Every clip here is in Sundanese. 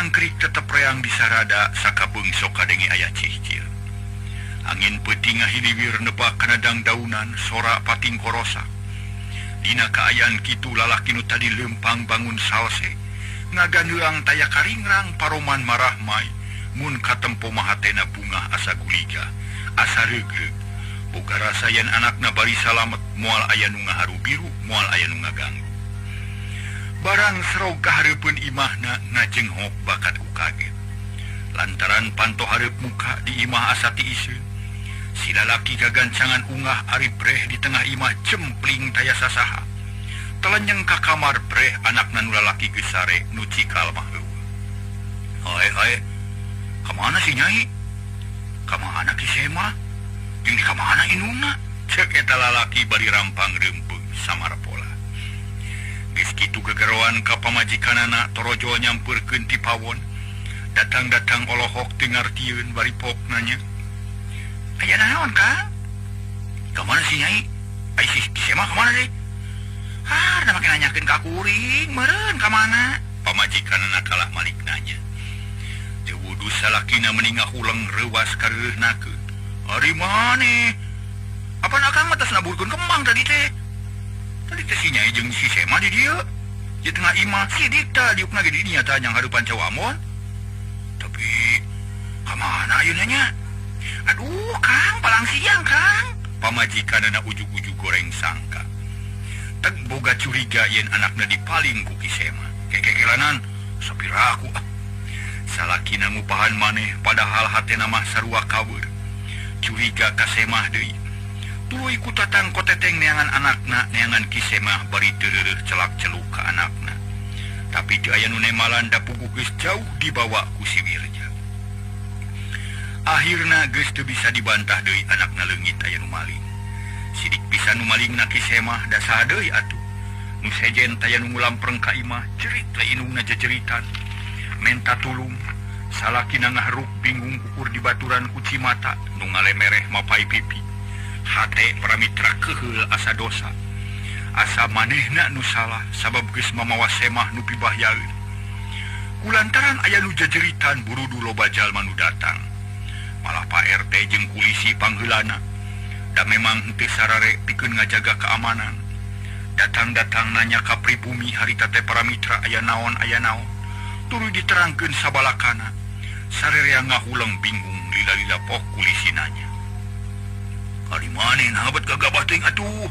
Jangkrik tetep reang disarada sakabeung sok kadenge aya cicil. Angin peuting ngahiliwir nebak kana dangdaunan sora pating korosa. Dina kaayaan kitu lalaki nu tadi leumpang bangun salse. Ngaganeuang taya karingrang paroman marahmai mun katempo mahatena bungah asa guliga asa reugreug. Boga rasa yen anakna bari salamet moal aya nu ngaharu biru moal aya nu ngaganggu. Barang serog kahareupeun imahna ngajenghok bakat ku kaget. Lantaran panto hareup muka di imah asa tiiseun. Si lalaki gagancangan ungah ari breh di tengah imah jempling taya sasaha. Telenyeng ka kamar breh anakna nu lalaki geus sare nu cikal mah eueuh. Hae hae, ka mana si Nyai? Ka mana Ki Semah? Jeung di ka mana indungna? Ceuk eta lalaki bari rampang reumpeung samarpola. Geus kitu gegeroan ka pamajikanana torojol nyampeurkeun ti pawon. Datang-datang olohok teu ngartieun bari pok nanya. Aya naon, Kang? Ka mana si Nyai? Ai si Semah ka mana deui? Ah, da make nanyakeun ka kuring, meureun ka mana? Pamajikanana kalah malik nanya. Teu wudu salakina meni ngahuleng reuwas kareunakeun. Ari maneh? Apan akang mah tos naburkeun kembang tadi teh? Tadi teh si Nyai jeung si Semah di dieu. Di tengah imah si Dikta diukna ge di dinya tah jang hareupan cau Amon. Tapi ka mana ayeuna nya? Aduh, Kang, palang siang, Kang. Pamajikanana ujug-ujug goreng sangka. Teg boga curiga yen anakna dipaling ku Ki Semah. Kekekelanan sapiraku ah. Salakina ngupahan maneh padahal hatena mah sarua kabur. Curiga ka Semah deui. Tuluy ku tatang koteteng neangan anakna, neangan Ki Semah bari teu celak-celuk ka anakna. Tapi teu aya nu nemalan da puguh geus jauh dibawa ku si Wirja. Akhirna geus teu bisa dibantah deui anakna leungit aya nu maling. Sidik pisan nu malingna Ki Semah da saha deui atuh. Nu sejen taya nu ngulampreng ka imah, jerit we indungna jejeritan. Menta tulung. Salakina ngaharuk bingung kukur dibaturan ku cimata nu ngalemereh mapai pipi. Hate paramitra keheul asa dosa. Asa manehna nu salah sabab geus mamawa Semah nu pibahyaeun. Kulantaran aya nu jejeritan burudu loba jalma nu datang. Malah Pak RT jeung kulisi pangheulana. Da memang henteu sarare pikeun ngajaga keamanan. Datang-datang nanya ka pribumi harita teh paramitra aya naon aya naon. Tuluy diterangkeun sabalakana. Sarerea ngahuleng bingung lila-lila pok kulisi nanya. Ari maneh naha bet gagabah teuing atuh.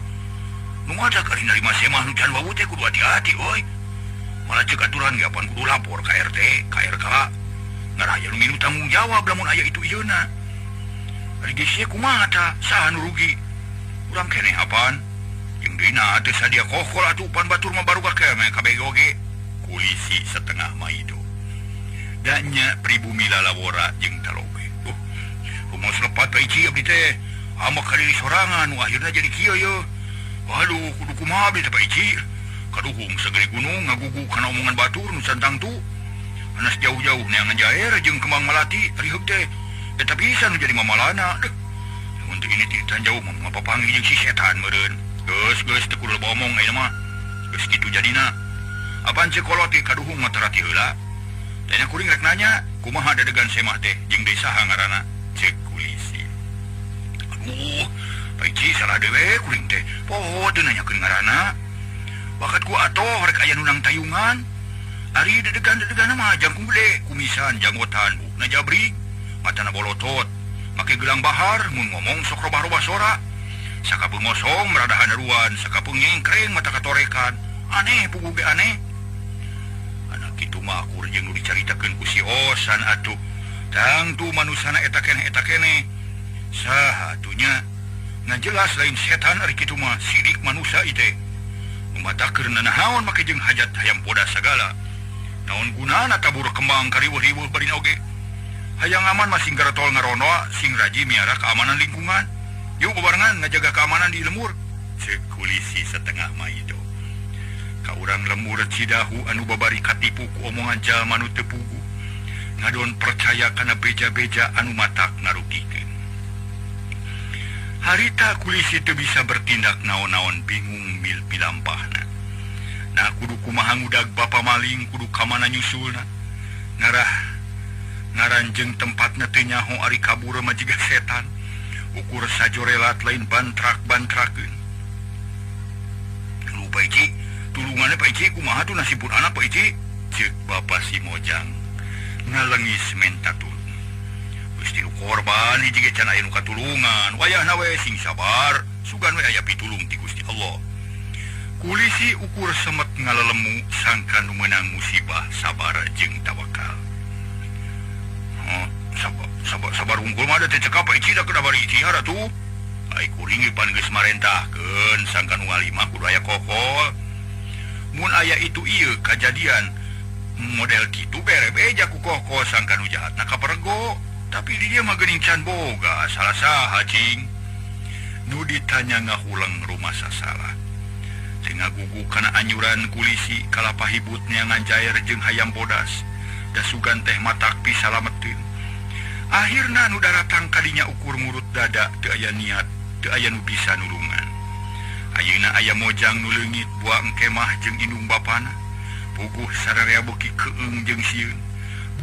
Nu matak ari narima Semah nu can wawuh teh kudu hati-hati euy. Malah ceuk aturan ge apan kudu lapor ka RT, ka RK. Ngarah aya nu milu tanggung jawab lamun aya itu ieuna. Ari geus ieu kumaha tah? Saha nu rugi? Urang keneh apaan? Jeung deui na teu sadia kokol atuh pan batur mah baruga keme kabeh oge. Kulisi setengah maido. Da nya pribumi lalawora jeung talobe. Kumaha selepat bae ieu abdi teh. Ambek ka diri sorangan nu akhirna jadi kieu ye. Waduh, kudu kumaha abdi teh Pak Ici. Kaduhung sagede gunung ngagugu kana omongan batur nu santang tu. Anas jauh-jauh neangan jair jeung kembang malati ari heug teh. Eta pisan nu jadi mamalana. Deuh. Lamun teu ini tiritan jauh mah ngapapanggih jeung si setan meureun. Geus geus teu kudu loba omong ayeuna mah. Geus kitu jadina. Apan ceuk kolot ge kaduhung mah tarati heula. Tanya kuring rek nanya, kumaha dadegan Semah teh jeung deui saha ngaranna? Ceuk kulisi. Aduh, Pak Ici salah dewe kuring teh. Poho teu nanyakeun ngaranna. Bakat ku atoh rek aya nu nang tayungan. Ari dedegan-dedegan mah jangkung gede, kumisan, janggotan, bukna jabrig, matana bolotot, make gelang bahar, mun ngomong sok robah-robah sora. Sakapeung ngosong meradahan haruan, sakapeung nyengkreng mata katorekan. Aneh puguh ge aneh. Anak kitu mah akur jeung nu dicaritakeun ku si Osan atuh. Tangtu manusana eta keneh eta keneh. Saha atuh nya? Ngan jelas lain setan ari kitu mah sidik manusa ieu teh. Nu matakeun nanahaon make jeung hajat hayam poda sagala. Naon gunana tabur kembang kariweuh-riweuh barina oge. Hayang aman mah sing garetol ngaronoa, sing raji miara keamanan lingkungan. Yuk bebarengan ngajaga keamanan di lemur. Ceuk kulisi setengah maido. Ka urang lemur Cidahu anu babari katipu ku omongan jalma nu teu puguh. Ngadon percaya kana beja-beja anu matak ngarugikeun. Harita kulisi teu bisa bertindak naon-naon bingung mil pilampahna. Nah kudu kumaha ngudag bapa maling kudu kamana nyusulna. Ngarah ngaranjeng tempatna teu nyaho ari kabur mah jiga setan. Ukur sajorelat lain bantrak-bantrakeun. Lu Pak Ici, tulunganna Pak Ici kumaha tuh nasib anak Pak Ici? Ceuk bapa si Mojang ngalengis menta tulung. Geus tilu korban hiji ge can aya nu katulungan. Wayahna we sing sabar, sugan we aya pitulung ti Gusti Allah. Kulisi ukur semet ngalelemu sangka nu meunang musibah sabar jeung tawakal. Oh, sabar unggul mah da teh cekap Pak Ici da kedah bari ikhtiar atuh. Ai kuring pan geus marentahkeun sangka nu ngalima kudu aya kokol. Mun aya itu ieu kajadian model kitu bere beja ku kokol sangka nu jahatna kapergo. Tapi di dieu mah geuning can boga salah saha cing. Nu ditanya ngahuleng rumah sasalah. Teu ngagugu kana anyuran kulisi kalapa hibut neangan jair jeung hayam bodas. Da sugan teh matak pisalameteun. Akhirna nu daratang kadinya ukur murut dada teu aya niat, teu aya nu bisa nulungan. Ayeuna aya mojang nu leungit buang kemah jeung indung bapana. Puguh sararea beuki keung jeung sieun.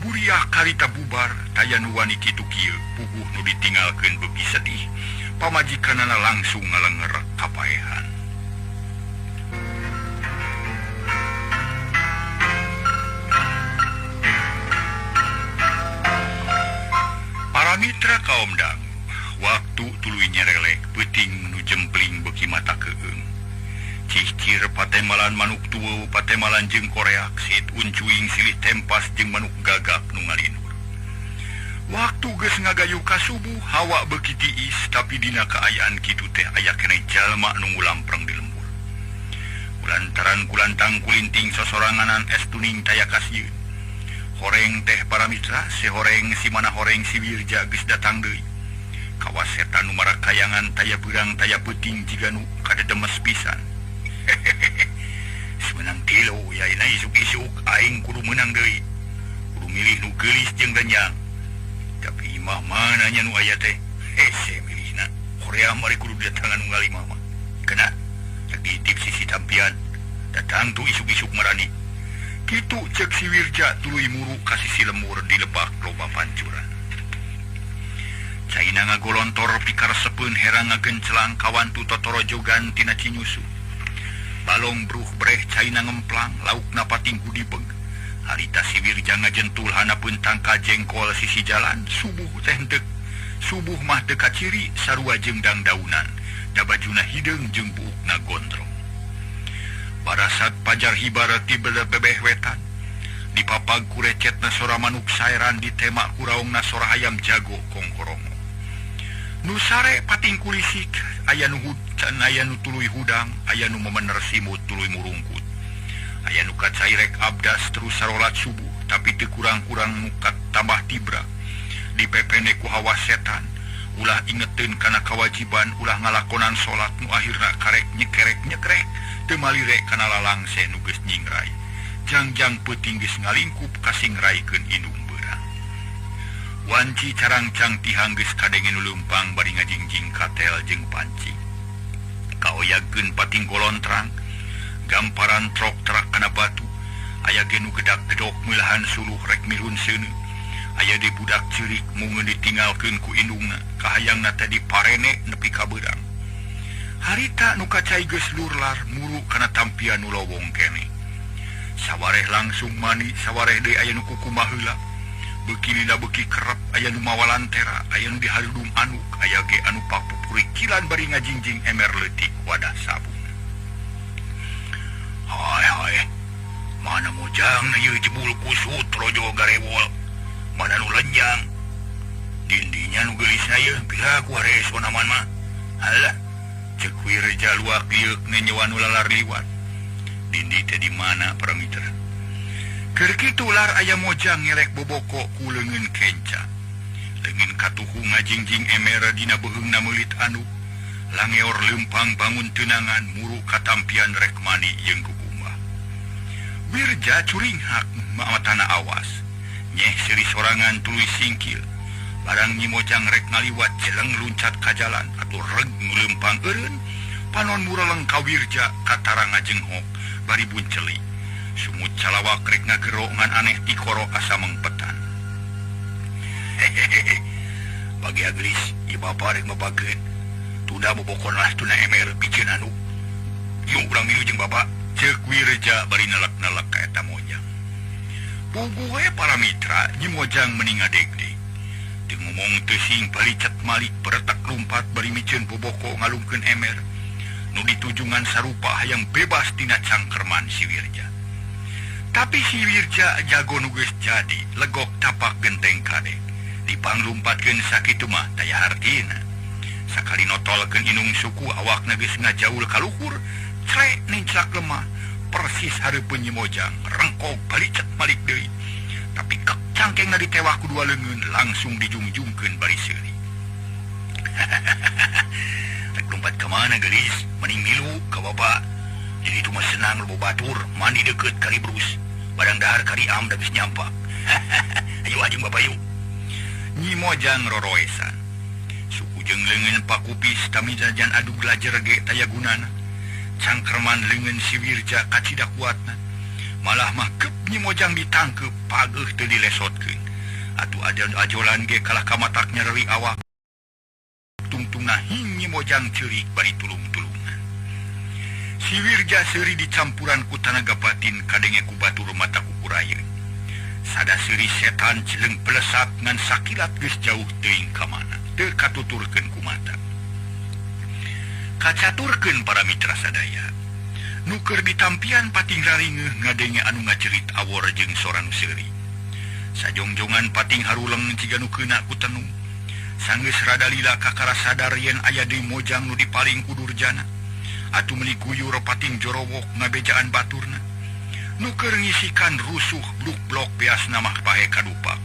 Buriah karita bubar taya nu wani kitu kieu, puguh nu ditinggalkeun beuki sedih. Pamajikanana langsung ngalenger kapaehan. Para mitra kaum dangu, waktu tuluy nyerelek peuting nu jempling beuki mata keung. Cicir patemalan manuk tueu, patemalan jeung koreak, sit uncuing silih tempas jeung manuk gagak nu ngalinur. Waktu geus ngagayu ka subuh, hawa beuki tiis, tapi dina kaayaan kitu teh aya keneh jalma nu ngulampreng di lembur. Kulantaran kulantang kulinting sosoranganan es tuning taya kasieun. Horeng teh para mitra, si horeng si mana horeng si Wirja geus datang deui. Kawas setan nu marakayangan taya beurang taya peuting jiga nu kadedemes pisan. Hehehe. Semenang tilu yaina isuk-isuk aing kudu meunang deui. Kudu milih nu geulis jeung genjang. Tapi imah mana nya nu aya teh? Hese milihna. Korea mari kudu datangan nu ngalima mah. Kena dititip sisi tampian. Datang tuh isuk-isuk marani. Kitu cek si Wirja tuluy muru ka sisi lemur di lebak loba pancuran. Caina ngagolontor pikaresepeun herang ngagencelang kawantu totorojogan tina Cinyusu. Balong bruh breh caina ngemplang laukna pating kudibeg. Harita si Wirja ngajentul hanapeun tangka jengkol sisi jalan subuh teh henteu. Subuh mah teu kaciri sarua jeung dangdaunan. Da bajuna hideung jeung buukna gondrong. Barasat pajar hibar ti bebeh wetan. Dipapag ku recetna sora manuk saeran ditema ku raungna sora hayam jago kongkorongo. Nu sare pating kulisik aya nu hujan aya nu tuluy hudang aya nu memener simut tuluy murungkut. Aya nu kacairek abdas terus sarolat subuh tapi teu kurang-kurang nu tambah tibra. Dipepene ku hawa setan ulah ingeteun kana kawajiban ulah ngalakonan salat nu akhirna karek nyekerek-nyekrek teu malire kana lalangse nu geus nyingrai. Jangjang peuting geus ngalingkup kasingraikeun indung beurang. Wanci carangcang tihang geus kadenge nu leumpang bari ngajingjing katel jeung panci. Kaoyagkeun pating golontrang, gamparan trok terak kana batu. Aya ge nu gedak-gedok meulahan suluh rek milun seuneu. Aya deui budak ceurik mungeun ditinggalkeun ku indungna, kahayangna teh diparene nepi ka beurang. Harita nu kacai geus lurlar muru kana tampian nu lowong keneh. Sawareh langsung mani, sawareh deui aya nu kukumbah heula. Beuki lila beuki kerep aya nu mawa lantera, aya nu diharudum anuk, aya ge anu papupurikilan bari ngajingjing emer leutik wadah sabun. Hai hai, mana mojang ieu jebul kusut rojo garewol. Mana nu lenjang. Dindinya nu geulisna ieu pihak ku hareso naman mah. Halah, ceuk Wirja luak lieuk ngenyewa nu lalar liwat. Dindi teh di mana para mitra? Keur kitu lar aya mojang ngelek boboko ku leungeun kenca. Leungeun katuhu ngajingjing emer dina beuheungna meulit anu. Langeor leumpang bangun teunangan muru katampian rek mani jeung kukumbah. Wirja curinghak matana awas. Nyeh seuri sorangan tuluy singkil. Barang Nyi Mojang rek ngaliwat jeleng luncat ka jalan atuh reg nu leumpang eureun. Panon mureleng ka Wirja katara ngajenghok bari bunceli. Sumut calawak rek ngagero ngan aneh tikoro asa mengpetan. Hehehe. Bagi aglis, ieu bapa rek mabageun. Tunda bobokon lah tuna emer piceun anu. Yuk urang milu jeung bapa. Ceuk Wirja bari nalak-nalak ka eta mojang. Puguh we para mitra Nyi Mojang meni ngadegdeg. Teu ngomong teu sing palicet malik peretak lumpat bari miceun boboko ngalungkeun emer. Nu ditujungan sarupa hayang bebas tina cangkerman si Wirja. Tapi si Wirja jago nu geus jadi legok tapak genteng kade. Dipanglumpatkeun sakitu mah taya hartina. Sakali notolkeun inung suku awakna geus ngajaul ka luhur, crek ninclak lemah. Persis hareupeun Nyi Mojang, rengkog balicet malik deui. Tapi kek cangkengna ditewak ku dua leungeun langsung dijungjungkeun bari seuri. Rek lompat ka mana geulis, mending milu ka bapa. Jadi itu mah senang loba batur, mandi deukeut kali brus. Barang dahar kali am da geus nyampak. Ayo ajeng bapa yuk. Nyi Mojang roroesan. Suku jeung leungeun pakupis tami jajan adu glajer ge taya gunana. Cangkerman leungeun si Wirja kacida kuatna. Malah mah kep Nyi Mojang ditangkep pageuh teu dilesotkeun. Atuh ajolan ge kalah kamatak nyereri awak. Tungtungna hing Nyi Mojang ceurik bari tulung-tulungan. Si Wirja seuri dicampuran ku tanaga batin kadenge ku batur mata kukurayeun. Sada seuri setan jeleng pelesat ngan sakilat geus jauh teuing ka mana. Teu katuturkeun ku mata. Kacaturkeun para mitra sadaya. Nu keur ditampian pating raringeuh ngadenge anu ngacerit awor jeung sora nu seuri. Sajongjongan pating haruleng ciga nu keuna ku tenung. Sanggeus rada lila kakara sadar yen aya deui mojang nu dipaling ku Durjana. Atuh meuni guyur pating jorowok ngabejaan baturna. Nu keur ngisikan rusuh bluk-blok beasna mah pahe kadupak.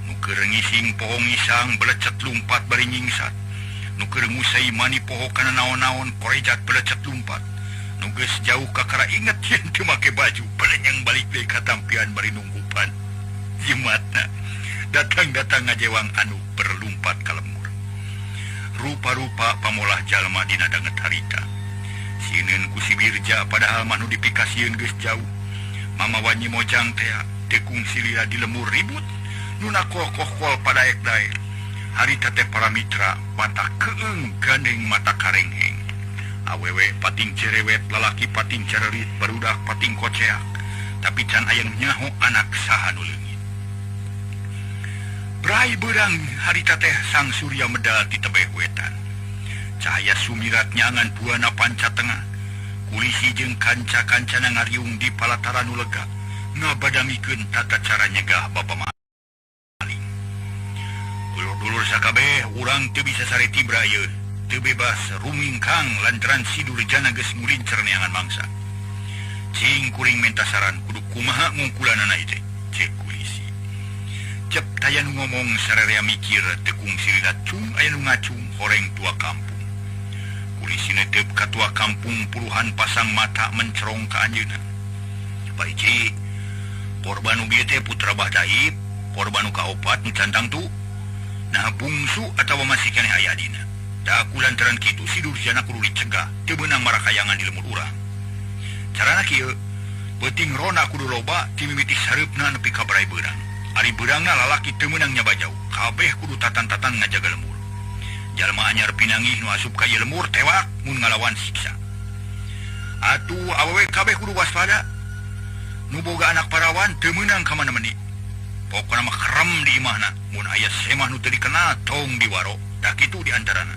Nu keur ngising poho ngisang belecet lumpat bari nyingsat. Nu keur ngusai mani poho kana naon-naon korejat belecet lumpat. Nu geus jauh kakara inget yen teu make baju belenyeng balik deui ka tampian bari nunggupan. Jimatna datang-datang ngajewang anu berlumpat ka lemur. Rupa-rupa pamolah jalma dina danget harita. Sieun ku si Wirja padahal mah nu dipikasieun geus jauh. Mamawa Nyi Mojang tea teu kungsi lila di lemur ribut. Nu nakoh-kohkol padaek-daek. Harita teh para mitra mata keung gandeng mata karengheng. Awewe pating cerewet, lalaki pating cererit, barudak pating koceak. Tapi can aya nu nyaho anak saha nu leungit. Brai beurang harita teh sang surya medal ti tebeh wetan. Cahaya sumirat nyangan buana panca tengah. Kulisi jeung kanca-kancana ngariung di palataran nu lega. Ngabadamikeun tata cara nyegah bapa maling. Dulur-dulur sakabeh urang teu bisa sare tibra ieu. Teu bebas rumingkang lantaran si Durjana geus ngulincer neangan mangsa. Cing kuring menta saran kudu kumaha ngungkulanana ieu teh. Cek kulisi. Cep taya nu ngomong sararea mikir teu kungsi lila cung aya nu ngacung horeng tua kampung. Kulisi netep ka tua kampung puluhan pasang mata mencerong ka anjeunna. Pak Ici, korban nu bieu teh putra Bah Daib, korban nu kaopat nu cantang tu. Nah bungsu atawa masih keneh aya dina. Da ku lantaran kitu si Durjana kudu dicegah, teu meunang marakayangan di lemur urang. Carana kieu, peuting rona kudu loba ti mimiti sareupna nepi ka barai beurang. Ari beurangna lalaki teu meunang nyaba jauh, kabeh kudu tatan-tatan ngajaga lemur. Jalma anyar pinangih nu asup ka ieu lemur tewak mun ngalawan siksa. Atuh awewe kabeh kudu waspada. Nu boga anak parawan teu meunang ka mana-mani. Pokona mah kerem di imahna, mun aya semah nu teu dikenal tong diwaro. Da kitu di antarana.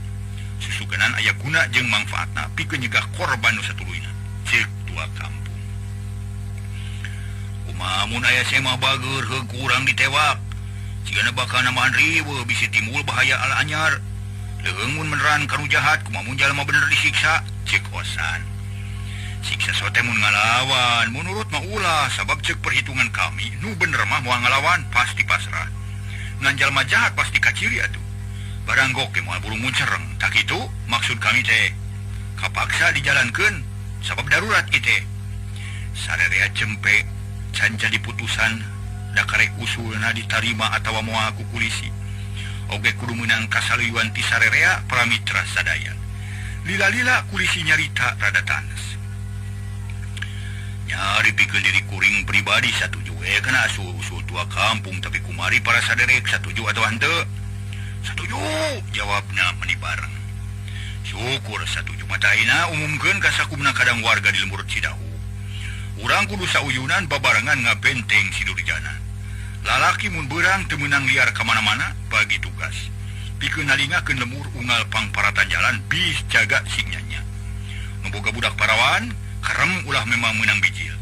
Susugenan aya guna jeung mangfaatna pikeun nyegah korban nu satuluyna. Ceuk tua kampung. Kumaha mun aya semah bageur heuh kurang ditewak. Cigana bakal nambahan riweuh bisi timbul bahaya ala anyar. Leuweung mun meneran ka nu jahat kumaha mun jalma bener disiksa. Ceuk Osan. Siksa sote mun ngalawan, menurut mah ulah sabab ceuk perhitungan kami nu bener mah moal ngalawan pasti pasrah. Ngan jalma jahat pasti kaciri atuh. Barang gok ge moal buru muncereng. Tak kitu maksud kami teh. Kapaksa dijalankeun sabab darurat ieu teh. Sarerea cempe can jadi putusan da karek usulna ditarima atawa moal ku kulisi. Oge kudu meunang kasaluyuan ti sarerea para mitra sadaya. Lila-lila kulisi nyarita rada tanes. Nyari pikeun diri kuring pribadi satuju we kana usul tua kampung tapi kumari para saderek satuju atau henteu? Satuju jawabna meni bareng. Syukur satuju mataina umumkeun ka sakumna kadang warga di lembur Cidahu. Urang kudu sauyunan babarengan ngabenteng si Durjana. Lalaki mun beurang teu meunang liar ka mana-mana bagi tugas. Pikeun nalingakeun lemur unggal pangparatan jalan bis jaga sing nyanya. Nu boga budak parawan kerem ulah memang meunang bijil.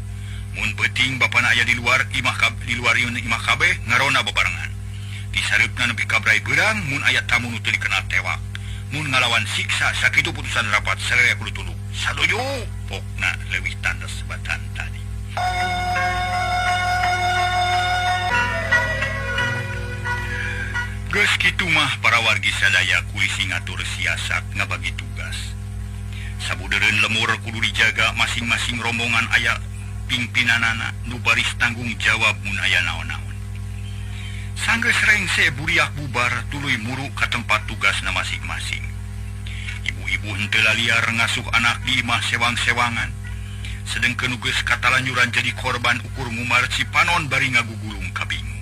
Mun peuting bapana aya di luar imah di luar imah kabeh ngarona babarengan. Disareupna nepi ka brai beurang mun aya tamu nu teu dikenal tewak. Mun ngalawan siksa sakitu putusan rapat sararea kudu tunduk. Sadoyo pokna leuwih tandes batan tadi. Geus kitu mah para wargi sadaya kulisi ngatur siasat ngabagi tugas. Sabudeureun lemur kudu dijaga masing-masing rombongan aya pimpinanana nu baris tanggung jawab mun aya naon-naon. Sanggeus rengse buriak bubar tuluy muru ka tempat tugasna masing-masing. Ibu-ibu henteu laliar ngasuh anak di imah sewang-sewangan. Sedengkeun nu geus katalanyuran jadi korban ukur ngumar cipanon bari ngagugulung kabingung.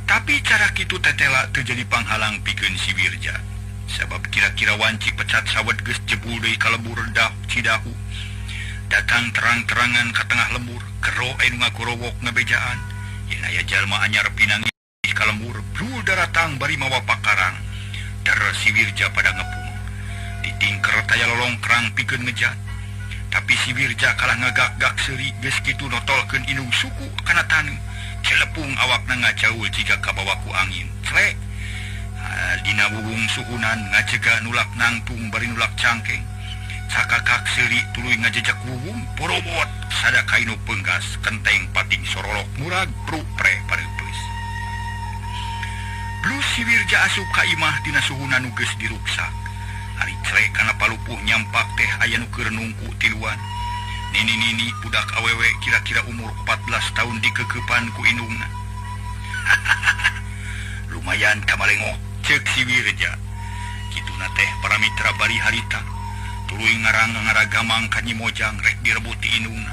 Tapi cara kitu tetela teu jadi panghalang pikeun si Wirja. Sabab kira-kira wanci pecat sawet geus jebul deui ka lembur Cidahu. Datang terang-terangan ka tengah lembur, kero anu ngagorowok ngabejaan. Yen aya jalma anyar pinanggih ka lembur, brul daratang bari mawa pakarang. Der si Wirja pada ngepung. Ditingker taya lolongkrang pikeun ngejat. Tapi si Wirja kalah ngagak-gak seuri geus kitu notolkeun indung suku kana taneuh. Celepung awakna ngajaul jika kabawa ku angin. Clek. Dina wuwung suhunan ngajega nulak nangtung bari nulak cangkeng. Cakakak seuri tuluy ngajejak wuwung porobot sada kainu penggas kenteng pating sorolok murag pruk pre pareupeus. Blus si Wirja asup ka imah dina suhunan nu geus diruksak. Ari clek kana palupuh nyampak teh aya nu keur nungku tiluan. Nini-nini budak awewe kira-kira umur 14 tahun dikekepan ku indungna. Lumayan kamalengok cek si Wirja. Kituna teh para mitra bari harita. Tuluy ngarang ngaragamang ka Nyi Mojang rek direbut ti indungna.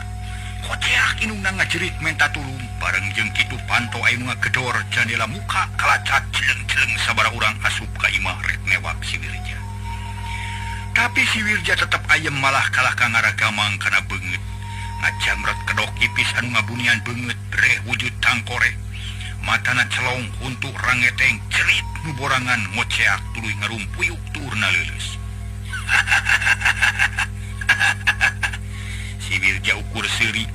Koceak indungna ngajerit menta tulung bareng jeung kitu panto aya nu ngagedor jandela muka kalacat celeng-celeng sabaraha urang asup ka imah rek newak si Wirja. Tapi si Wirja tetep ayem malah kalah ka ngaragamang kana beungeut. Ngajamret kedok ipis anu ngabunian beungeut breh wujud tangkore. Matana celong huntu rangeteng cerit nu borangan ngoceak tuluy ngarumpuyuk tuurna leuleus. Si Wirja ukur seuri.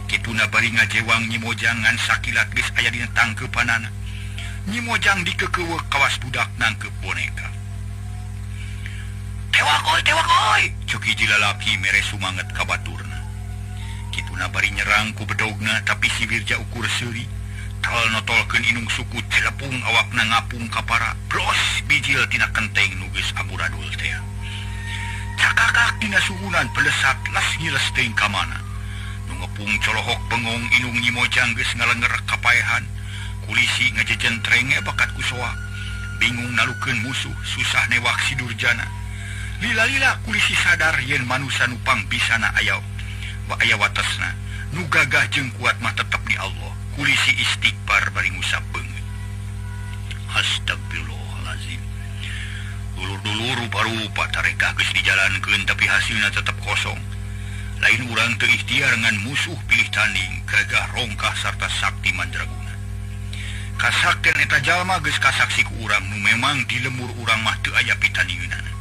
Kituna bari ngajewang Nyi Mojang ngan sakilat geus aya dina tangkeupanana. Nyi Mojang dikeukeuweuk kawas budak nangkeup boneka. Tewak oi, tewak oi, cek hiji lalaki mere sumanget ka baturna. Kituna bari nyerang ku bedogna tapi si Wirja ukur seuri. Tal notolkeun inung suku celepung awakna ngapung ka para. Bros bijil tina kenteng nu geus amburadul teh. Cakakak dina suhunan belesat las ngiles teuing ka mana. Nu ngepung colohok bengong inung Nyi Mojang geus ngalenger kapaehan. Kulisi ngajejentrenge bakat ku soa. Bingung nalukeun musuh, susah newak si Durjana. Lila-lila kulisi sadar yen manusa nu pangbisana aya aya watesna. Nu gagah jeung kuat mah tetep di Allah. Kulisi istighfar bari ngusap beungeut. Astagfirullahalazim. Dulur-dulur rupa-rupa tarekah geus dijalankeun tapi hasilna tetep kosong. Lain urang teu ikhtiar ngan musuh pilih tanding, gagah rongkah sarta sakti mandraguna. Kasakten eta jalma geus kasaksi ku urang nu memang di lemur urang mah teu aya pitandingeunana.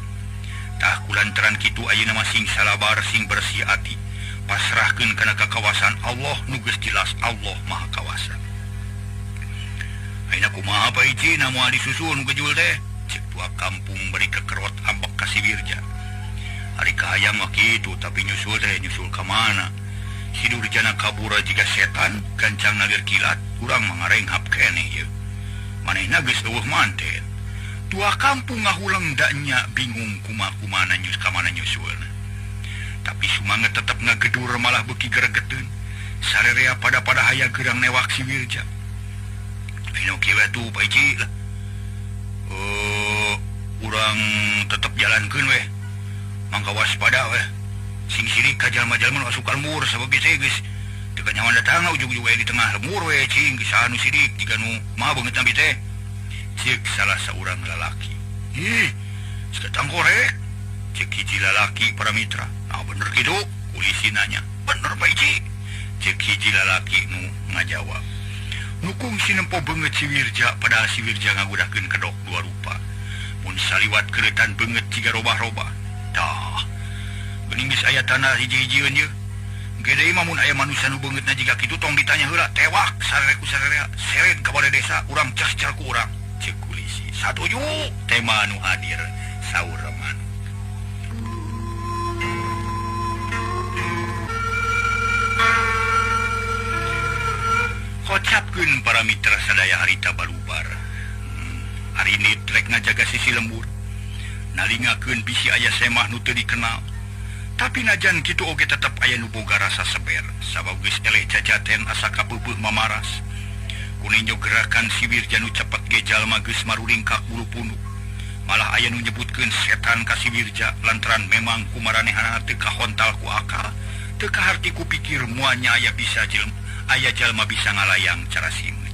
Tah kulantaran kitu ayeuna mah sing salabar sing bersih ati. Pasrahkeun kana kakawasan Allah nu geus jelas Allah Maha Kawasa. Ayeuna kumaha Pak Hiji na moal disusul nu gejul teh? Cek tua kampung bari kekerot ambek ka si Wirja. Ari kahayang mah kitu tapi nyusul teh nyusul ka mana? Si Durjana kabura jiga setan gancang nalir kilat urang mah ngarenghap keneh ieu. Manehna geus eueuh manten. Tua kampung ngahuleng daknya bingung kumaha-kumana nyus ka mana nyusulna. Tapi sumanget tetep ngagedur malah beuki geregeteun. Sarerea pada-pada haya gerang newak si Wirja. Ayeuna kieu atuh Pak Hiji lah. Urang tetep jalankeun weh. Mangga waspada weh. Sing sirik ka jalma-jalma nu asup ka lembur sabab geus geus teu kanyahoan datang ujug-ujug aya di tengah lembur we cing saha nu sirik jiga nu mah beungeut nabi teh. Cek salah saurang lalaki. Ih, setan korek. Cek hiji lalaki para mitra. Nah bener kitu? Polisi nanya. Bener Pak Ici. Cek hiji lalaki nu ngajawab. Nu kungsi nempo beungeut si Wirja padahal si Wirja ngagudakeun kedok dua rupa. Mun saliwat keretan beungeut jiga robah-robah. Tah. Geuning geus aya tanah hiji-hijieun ye. Gede mah mun aya manusia nu beungeutna jiga kitu tong ditanya heula, tewak sarere ku sarere, seret ka balai desa, urang cas-car ku urang. Cek polisi. Satuju tema nu hadir saur manuk. Kocapkeun para mitra sadaya harita balubar. Ari ini trek ngajaga sisi lembur. Nalingakeun bisi aya semah nu teu dikenal. Tapi najan kitu oge tetep aya nu boga rasa seber. Sabab geus eleh jajaten asa kapeupeut mamaras. Kuninjo gerakan si Wirja nu cepet ge jalma geus maruringkak bulu punuk. Malah aya nu nyebutkeun setan ka si Wirja lantaran memang kumaranehanana teu kahontal ku akal, teu kaharti ku pikir muanya aya bisa jelema, aya jalma bisa ngalayang cara simeut.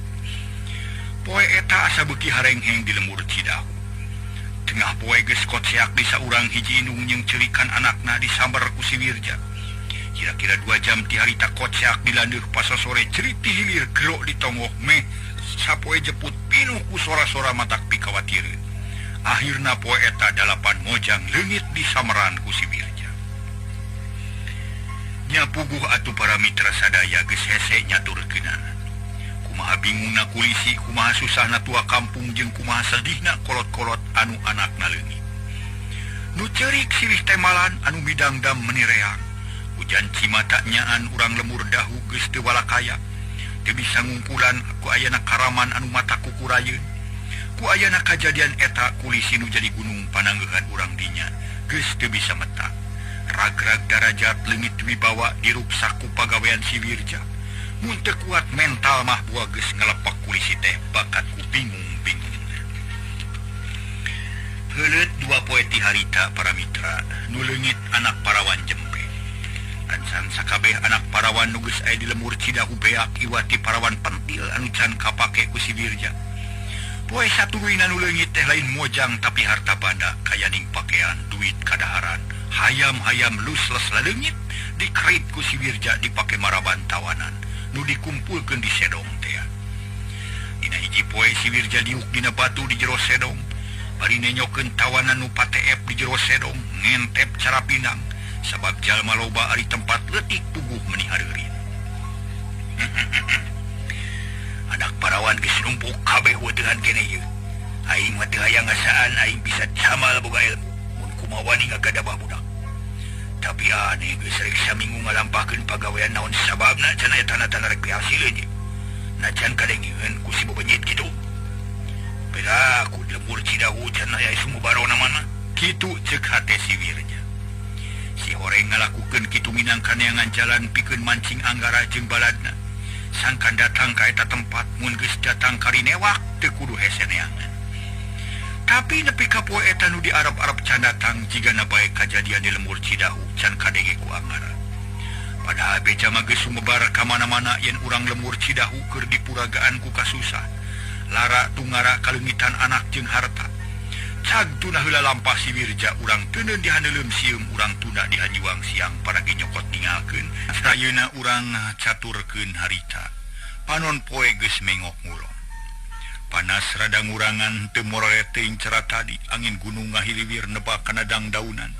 Poe eta asa beuki harengheng di lembur Cidahu. Tengah poe geus koceak di saurang hiji indung jeung cerikan anakna disamber ku si Wirja. Kira-kira 2 jam ti harita koceak dilandeuh pasosore ceriti hilir gerok di tongoh meh sapoe jeput pinuh ku sora-sora matak pikawatireun. Akhirna poe eta 8 mojang leungit di sameran ku si Wirja. Nya puguh atuh para mitra sadaya geus hese nyaturkeunana. Kumaha bingungna kulisi, kumaha susahna tua kampung jeung kumaha sedihna kolot-kolot anu anakna leungit. Nu ceurik silih temalan anu midangdam menireang. Hujan cimata nyaan urang lemur dahu geus teu walakaya. Teu bisa ngungkulan ku ayana karaman anu mata kukurayeun. Ku ayana kajadian eta kulisi nu jadi gunung pananggeuhan urang dinya geus teu bisa meta. Ragrag darajat leungit wibawa diruksak ku pagawean si Wirja. Mun teu kuat mental mah buah geus ngelepak kulisi teh bakat ku bingung-bingung. Heuleut 2 poe ti harita para mitra nu leungit anak parawan jempe. Ancan sakabeh anak parawan nu geus aya di lembur Cidahu beak iwati parawan pentil anu can kapake ku si Wirja. Poe satuluyna nu leungit teh lain mojang tapi harta banda kayaning pakean, duit kadaharan, hayam-hayam lusles laleungit dikerit ku si Wirja dipake maraban tawanan nu dikumpulkeun di sedong teh. Dina hiji poe si Wirja diuk dina batu di jero sedong, bari nenyokeun tawanan nu pateep di jero sedong ngentep cara pinang. Sabab jalma loba ari tempat leutik puguh meni hareureun. Anak parawan geus numpuk kabeh weutehan keneh ieu. Aing mah teu hayang ngasaan aing bisa camal boga ilmu mun kumaha wani ngagadabah budak. Tapi aneh geus rek saminggu ngalampahkeun pagawean naon sababna cenah eta tanda-tanda rek pihasileun ieu. Najan kadengeun ku si bobenyit kitu. Beda ku lembur Cidahu cenah aya sumubarona mana. Kitu ceuk hate si Wirja. Si horeng ngalakukeun kitu minangka neangan jalan pikeun mancing anggara jeung baladna. Sangkan datang ka eta tempat mun geus datang karinewak teu kudu hese neangan. Tapi nepi ka poe eta nu di Arab-Arab can datang jigana bae kajadian di lembur Cidahu can kadenge ku anggara. Padahal beja mah geus sumebar ka mana-mana yen urang lembur Cidahu keur dipuragaan ku kasusah. Lara tungara kaleungitan anak jeung harta. Cag tuna heula lampah si Wirja urang teuneun dihaneuleum sieum urang tuna dihanjuang siang paragi nyokot ninggalkeun. Ayeuna urang caturkeun harita. Panon poe geus mengok ngulon. Panas rada ngurangan teu morore teuing cara tadi angin gunung ngahiliwir nebak kana dangdaunan.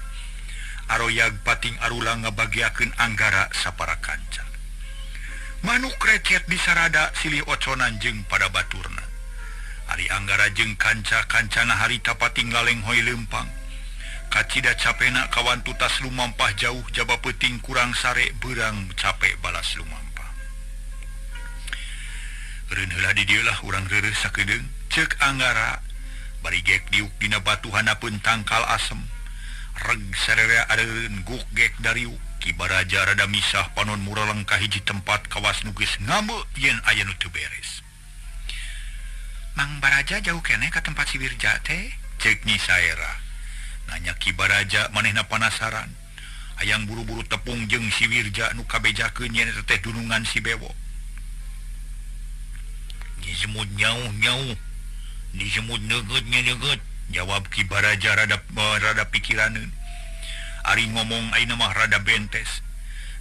Aroyag pating arulang ngabagiakeun anggara sapara kanca. Manuk recet di sarada silih oconan jeung pada baturna. Ari anggara jeung kanca-kancana harita pating lalenghoy leumpang. Kacida capena kawan tutas lumampah jauh jaba peuting kurang sare beurang capek balas lumampah. Eureun heula di dieu lah urang reureuh sakedeung ceuk anggara bari gek diuk dina batu handapeun tangkal asem. Reg sarerea areureun guk gek dariuk. Ki Baraja rada misah panon mureleng ka hiji tempat kawas nu geus ngambeu yen aya nu teu beres. Mang Baraja jauh keneh ka tempat si Wirja teh? Ceuk Nyi Saera. Nanya Ki Baraja manehna panasaran. Hayang buru-buru tepung jeung si Wirja nu kabejakeun yen eta teh dunungan si Bewo. Disemut nyauh-nyauh, disemut neugeut-neugeut, jawab Ki Baraja rada pikiraneun. Ari ngomong ayeuna mah rada bentes.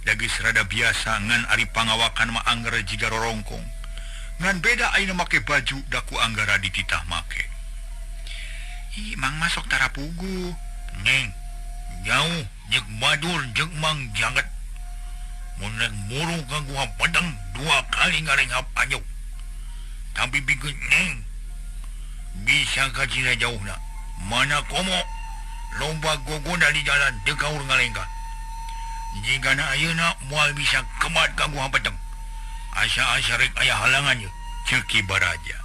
Da geus rada biasa ngan ari pangawakan mah angger jiga rorongkong. Ngan beda ayeuna make baju da ku Anggara dititah make. Ih, Mang masuk tara puguh. Neng, jauh jeung badur jeung Mang Jagat. Mun rek muru ka Guha Peteng dua kali ngarenghap anyuk. Tapi bikin neng bisa ka Cina jauhna. Mana komo lomba gogoda di jalan teu kaur ngalengkah. Jigana ayeuna moal bisa kemat ka Guha Peteng. Asa-asa rek aya halangan ye, ceuk Ki Baraja.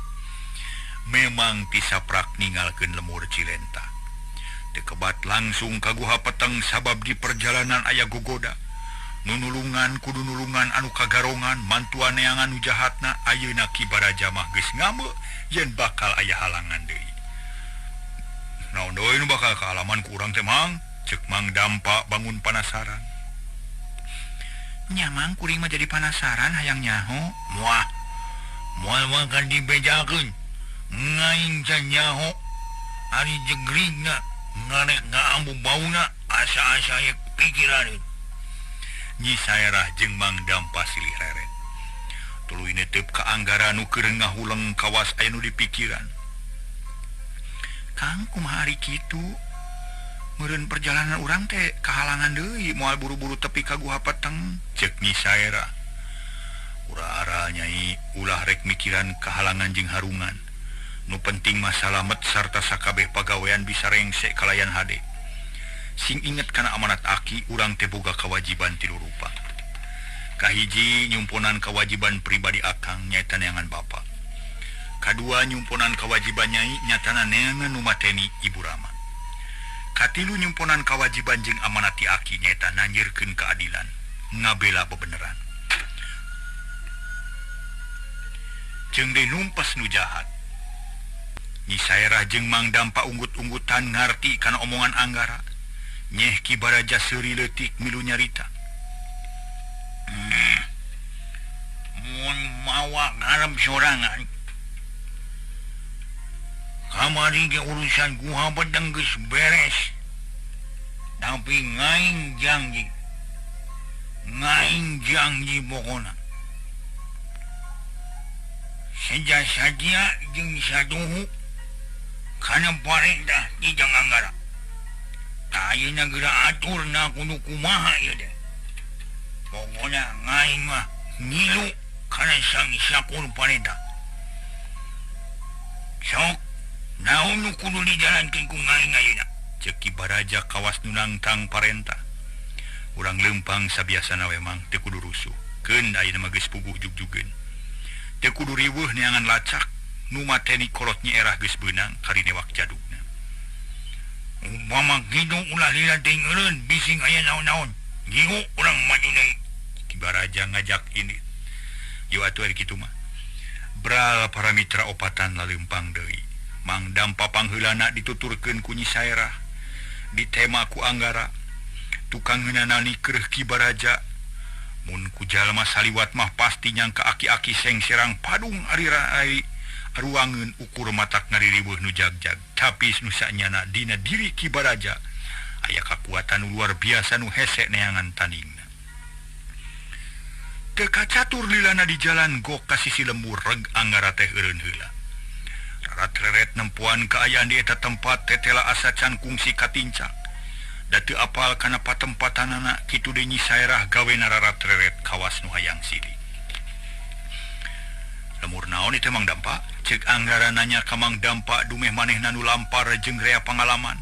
Memang tisaprak ninggalkeun lemur Cilenta. Teu kebat langsung ka Guha Peteng sabab di perjalanan aya gogoda. Nunulungan kudu nulungan anu kagarongan mantuan neangan nu jahatna. Ayeuna Ki Baraja mah geus ngambeu yen bakal aya halangan deui. Naon deui nu bakal kaalaman ku urang teh Mang? Ceuk Mang Dampa bangun panasaran. Nya Mang kuring mah jadi panasaran hayang nyaho. Muah. Moal makan dibejakeun. Ngaing can nyaho. Ari jegrigna ngarek ngaambu bauna asa-asa ye pikiran. Nyi Saerah jeung Mang Dampa silih reret. Tuluy netep ka Anggara nu keur ngahuleng kawas aya nu dipikiran. Kang kumaha ari kitu? Meureun perjalanan urang teh kahalangan deui moal buru-buru tepi ka Guha Peteng, ceuk Nyi Saerah. Ura-ara nyai ulah rek mikiran kahalangan jeung harungan. Nu penting mah salamet sarta sakabeh pagawean bisa rengse kalayan hade. Sing inget kana amanat aki urang teh boga kawajiban tilu rupa. Kahiji nyumponan kawajiban pribadi akang nyaeta neangan bapa. Kadua nyumponan kawajiban nyai nyatana neangan nu mateni Ibu Rama. Katilu nyumponan kawajiban jeung amanat ti aki nyaeta nanjirkeun keadilan, ngabela bebeneran. Jeung deui numpes nu jahat. Nyi Saerah jeung Mang Dampa unggut-unggutan ngarti kana omongan Anggara. Nyeh Ki Baraja seuri leutik milu nyarita. Mun mawa ngarep sorangan. Kamari ge urusan Guha Peteng geus beres. Tapi ngaing janji. Ngaing janji pokona. Seja sadia jeung saduhu kana parentah di jang Anggara. Ayeuna geura aturna kudu kumaha ieu teh. Pokona ngaing mah ngilu kana sang sakur parentah. Sok naon nu kudu dijalankeun ku ngaing ayeuna? Ceuk Ki Baraja kawas nu nangtang parentah. Urang leumpang sabiasana we Mang teu kudu rusuh. Keun ayeuna mah geus puguh jugjugeun. Teu kudu riweuh neangan lacak nu mateni kolot Nyi Erah geus beunang karinewak jadugna. Umpama kitu ulah lila teuing eureun bising aya naon-naon. Ngiu urang maju deui. Ki Baraja ngajak ini. Yeuh atuh ari kitu mah. Bral para mitra opatan laleumpang deui. Mang Dampa pangheulana dituturkeun ku Nyi Saerah, ditema ku Anggara. Tukang ngeunana nikreuh Ki Baraja. Mun ku jalma saliwat mah pasti nyangka aki-aki sengserang padung ari ruangeun ukur matak ngaririweuh nu jagjag. Tapi nu sanyana dina diri Ki Baraja aya kakuatan nu luar biasa nu hese neangan tandingna. Teu kacatur lilana di jalan gok ka sisi lembur reg Anggara teh eureun heula. Rarat-reret nempuan kaayaan di eta tempat tetela asa can kungsi katincak. Da teu apal kana patempatanana kitu deui Nyi Saerah gawena rarat-reret kawas nu hayang silih. Lemur naon ieu teh Mang Dampa? Ceuk Anggara nanya ka Mang Dampa dumeh manehna nu lampar jeung rea pangalaman.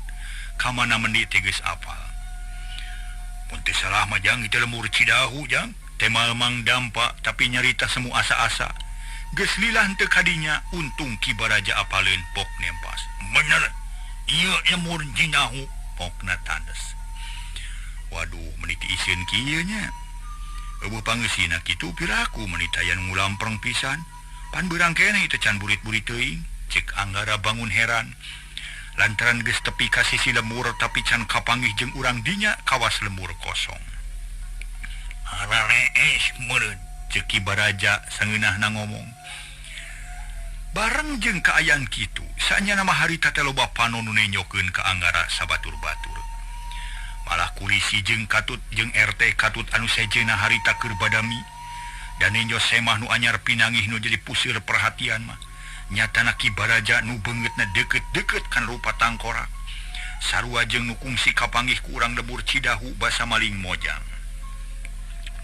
Ka mana mendi teh geus apal. Mun teu salah mah jang ieu lemur Cidahu jang. Temal Mang Dampa tapi nyarita semu asa-asa. Geus lila henteu kadinya untung Ki Baraja apaleun pok nempas. Bener ieu lemur Cidahu pokna tandes. Waduh meuni ti iseun kieu nya. Eueuh pangeusina kitu piraku meuni taya nu ngulampreng pisan. Pan beurang keneh teh can burit-burit teuing. Ceuk Anggara bangun heran. Lantaran geus tepi ka sisi lemur tapi can kapanggih jeung urang dinya kawas lemur kosong. Ararees meureun ceuk Ki Baraja sangeunahna ngomong. Bareng jeung kaayaan kitu, saanya nama harita teh loba panon nu nenyokeun ka Anggara sabatur-batur. Malah kulisi jeung katut jeung RT katut anu sejenna harita keur badami dan nenjo semah nu anyar pinangih nu jadi pusir perhatian mah. Nyatana Ki Baraja nu beungeutna deukeut-deukeut kan rupa tangkorak. Sarua jeung nu kungsi kapanggih ku urang lembur Cidahu basa maling mojang.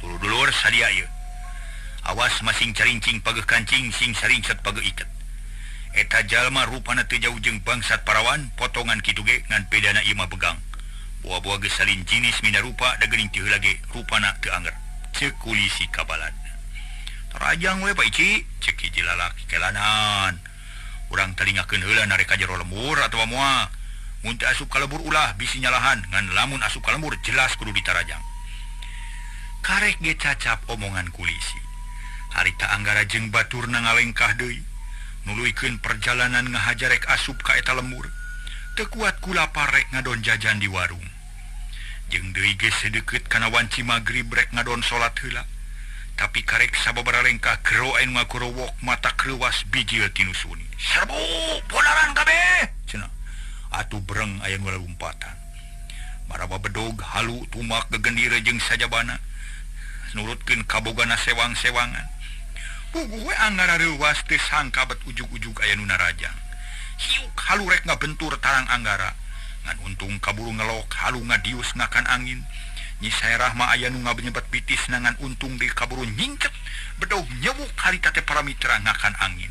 Dulur-dulur sadia ieu. Awas masing carincing pageuh kancing sing sarincet pageuh iket. Eta jalma rupana teu jauh jeung bangsat parawan potongan kitu ge ngan bedana ieu mah begang. Buah-buah geus salin jinis mina rupa da geuning teu heula ge rupana teu anger. Ceuk kulisi kabalad. Tarajang we Pak Ici, ceuk hiji lalaki kelanan. Urang talingakeun heula narek ka jero lembur atawa moal. Mun teu asup ka lembur ulah bisi nyalahan ngan lamun asup ka lembur jelas kudu ditarajang. Karek ge cacap omongan kulisi. Harita Anggara jeung baturna ngalengkah deui. Nuluykeun perjalanan ngahajarek asup ka eta lembur. Teu kuat ku lapar rek ngadon jajan di warung. Jeung deui geus sedeukeut kana wanci magrib rek ngadon salat heula. Tapi karek sababaraha lengkah gero anu ngakorowok mata kreuwas bijil tinu suni. Serbu bonaran kabeh cenah. Atuh breng aya nu lalumpatan. Maraba bedog halu tumak gegendire jeung sajabana. Nurutkeun kabogana sewang-sewangan. Puguh we Anggara reuwas teu sangka bet ujug-ujug aya nu narajang. Hiuk halu rek ngabentur tarang Anggara. Ngan untung kaburu ngelok halu ngadius ngakan angin. Nyi Saerah mah aya nu ngabenyebet bitis ngan untung deui kaburu nyingket bedog nyewuk harita teh para mitra ngakan angin.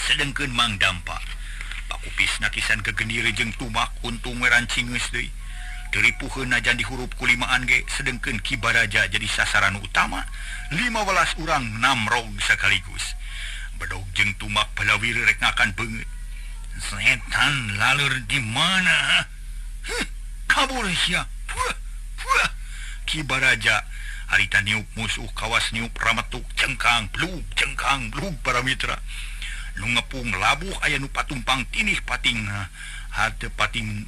Sedengkeun Mang Dampa. Pakupis nakisan gegendire jeung tumak untung we rancingeus deui. Teu ripuheun najan dihurup ku limaan ge sedengkeun Ki Baraja jadi sasaran utama 15 urang namrog sekaligus. Bedog jeung tumak balawir rek ngakan beungeut. Setan laleur di mana? Huh, kabur sia. Puah, puah. Ki Baraja harita niup musuh kawas niup rametuk cengkang blug para mitra. Nu ngepung labuh aya nu patumpang tinih pating hate pating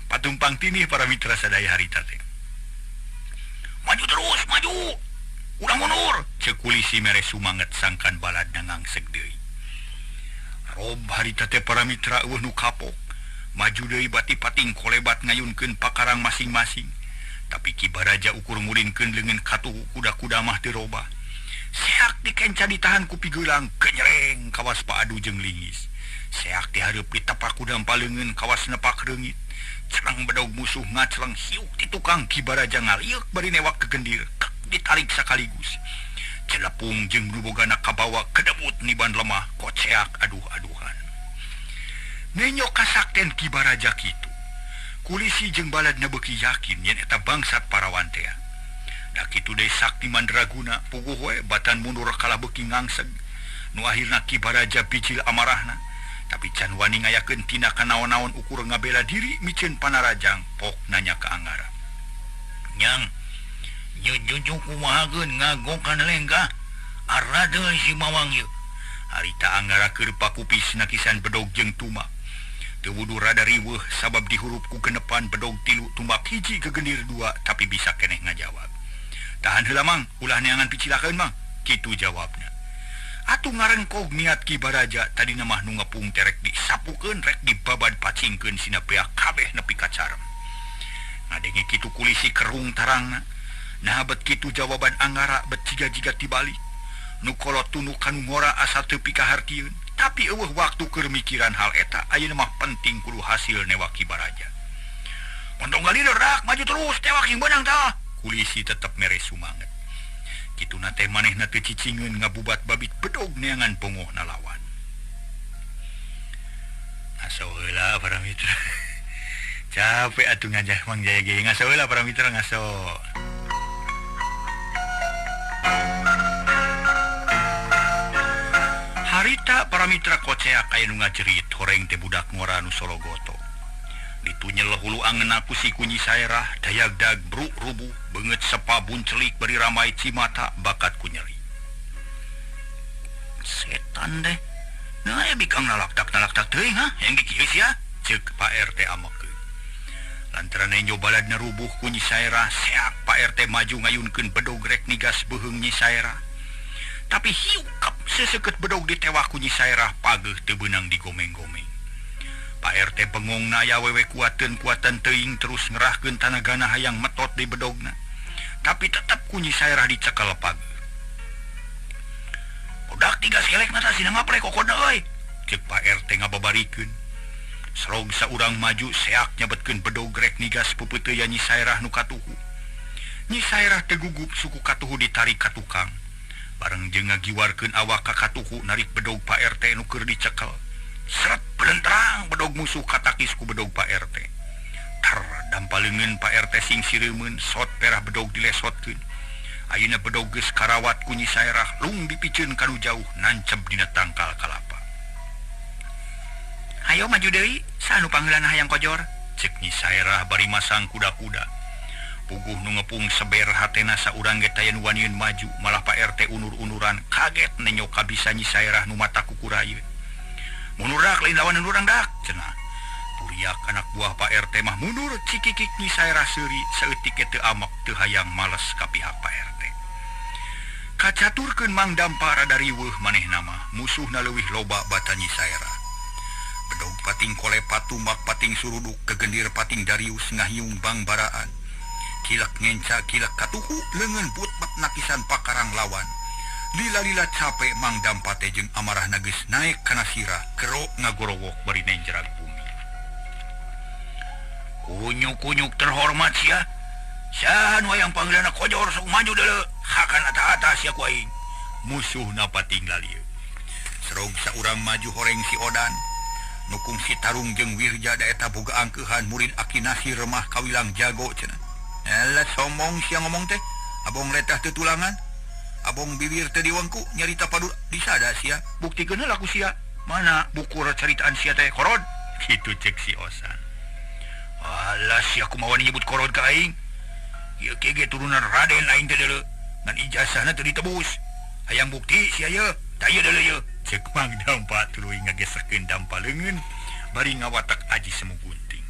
patumpang tinih para mitra sadaya harita teh. Maju terus, maju. Ulah mundur. Ceuk kulisi mere sumanget sangkan balad ngangseg deui. Rob harita teh para mitra eueuh nu kapok. Maju deui bati pating kolebat ngayunkeun pakarang masing-masing. Tapi Ki Baraja ukur ngulinkeun leungeun katuh kuda-kuda mah teu robah. Seak dikenca ditahan ku pigeulang kenyereng kawas paadu jeung lingis. Seak dihareup ditepak kuda paleungeun kawas nepak reungit. Cerang bedog musuh ngacerang hiuk di tukang Ki Baraja ngaliuk bari newak kegendir kek ditarik sekaligus. Celepung jeung nu bogana kabawa kedebut niban lemah koceak aduh-aduhan. Nenyo kasakten Ki Baraja kitu. Kulisi jeung baladna beuki yakin yen eta bangsat parawan tea. Da kitu deui Sakti Mandraguna puguh we batan mundur kalah beuki ngangseg. Nu akhirna Ki Baraja bijil amarahna. Tapi can wani ngayakeun tindakan naon-naon ukur ngabela diri miceun panarajang pok nanya ka Anggara. Nyang, nyujujuk kumahakeun ngagokan lengkah arade si mawang ieu. Harita Anggara keur pakupis nakisan bedog jeung tumak. Teu wudu rada riweuh sabab dihurup ku genepan bedog 3 tumak 1 gegendir 2 tapi bisa keneh ngajawab. Tahan heula mang, ulah neangan picilakeun mang. Kitu jawabna. Atuh ngarengkog niat Ki Baraja tadina mah nu ngepung teh rek disapukeun rek dibabad pacingkeun sina beak kabeh nepi ka carem. Ngadenge kitu kulisi kerung tarangna. Nah bet kitu jawaban Anggara bet jiga-jiga tibalik. Nu kolot tunu kanu ngora asa teu pikahartieun. Tapi eueuh waktu keur mikiran hal eta ayeuna mah penting kudu hasil newak Ki Baraja. Montong galiler rak maju terus tewak yang beunang tah. Kulisi tetep mere sumanget. Kituna teh manehna teu cicingeun ngabubat babit bedog neangan bongohna lawan. Ngaso heula para mitra. Capek atuh ngajah Mang Jaya ge. Ngaso heula para mitra ngaso. Harita para mitra koceak aya nu ngajerit horeng teh budak ngora nu sologoto. Ditunyel hulu angeuna ku si kunyi saerah dayagdag bruk rubuh beungeut sepa buncelik bari ramai cimata bakat ku nyeri. Setan deh. Nah aya bikang nalaktak-nalaktak teuing ha yang kieu sia ceuk Pak RT amekeun. Lantaran enjo baladna rubuh ku Nyi Saerah seak Pak RT maju ngayunkeun bedog rek nigas beuheung Nyi Saerah. Tapi hiukap seseukeut bedog ditewak ku Nyi Saerah pageuh teu beunang digomeng-gomeng. Pak RT bengong na aya wewe kuateun-kuatan teuing terus ngerahkeun tanagana hayang metot di bedogna. Tapi tetep ku Nyi Saerah dicekel pageuh. Udak tiga selek mata sina ngaprek kokodna euy. Ceuk Pak RT ngababarikeun. Serog saurang maju seak nyabetkeun bedog rek nigas peupeuteuyan Nyi Saerah nu katuhu. Nyi Saerah teu gugup suku katuhu ditarik ka tukang. Bareng jeung ngagiwarkeun awak ka katuhu narik bedog Pak RT nu keur dicekel. Seret belentrang bedog musuh katakis ku bedog Pak RT. Tar dampa leungeun Pak RT sing sireumeun sot perah bedog dilesotkeun. Ayeuna bedog geus karawat ku Nyi Saerah lung dipiceun ka nu jauh nancep dina tangkal kalapa. Hayo maju deui, saha nu panggeulana hayang kojor? Ceuk Nyi Saerah bari masang kuda-kuda. Puguh nu ngepung seber hatena saurang ge taya nu waniun maju, malah Pak RT unur-unuran kaget nenyo kabisa Nyi Saerah nu mata kukurayeun. Mundur dak lain lawan urang dak cenah. Buriak anak buah Pak RT mah mundur cikikik Nyi Saerah seuri saeutik ge teu amek teu hayang males ka pihak Pak RT. Kacaturkeun Mang Dampa rada riweuh manehna mah musuhna leuwih loba bata Nyi Saerah. Bedog pating kolepat tumbak pating suruduk kegendir pating Darius ngahiung bangbaraan. Kilek ngenca kilek katuhu leungeun butbat nakisan pakarang lawan. Lila-lila capek Mang Dampa teh jeung amarahna geus naek kana sirah kerok ngagorowok bari nenjerag bumi. Kunyuk-kunyuk terhormat sia. Saha nu hayang panggeulana kojor sok maju deuleu. Hakan ata-ata sia ku aing. Musuhna pating lalieu. Serog saurang maju horeng si Odan. Nukung si Tarung jeung Wirja da eta boga angkeuhan murid Aki Nasir remah kawilang jago cenah. Elah sombong sia ngomong teh. Abong letah teu tulangan. Abong bibir teu diwengku nyarita padu disada sia. Buktikeun heula ku sia. Mana buku caritaan sia teh korod? Kitu cek si Osan. Alah sia kumaha wani nyebut korod ka aing. Ieu ge turunan Raden aing teh deuleu. Ngan ijazahna teu ditebus. Hayang bukti sia ye. Tah ieu deuleu ye. Cek Mang Dampa tuluy ngageserkeun dampa leungeun bari ngawatak aji semu gunting.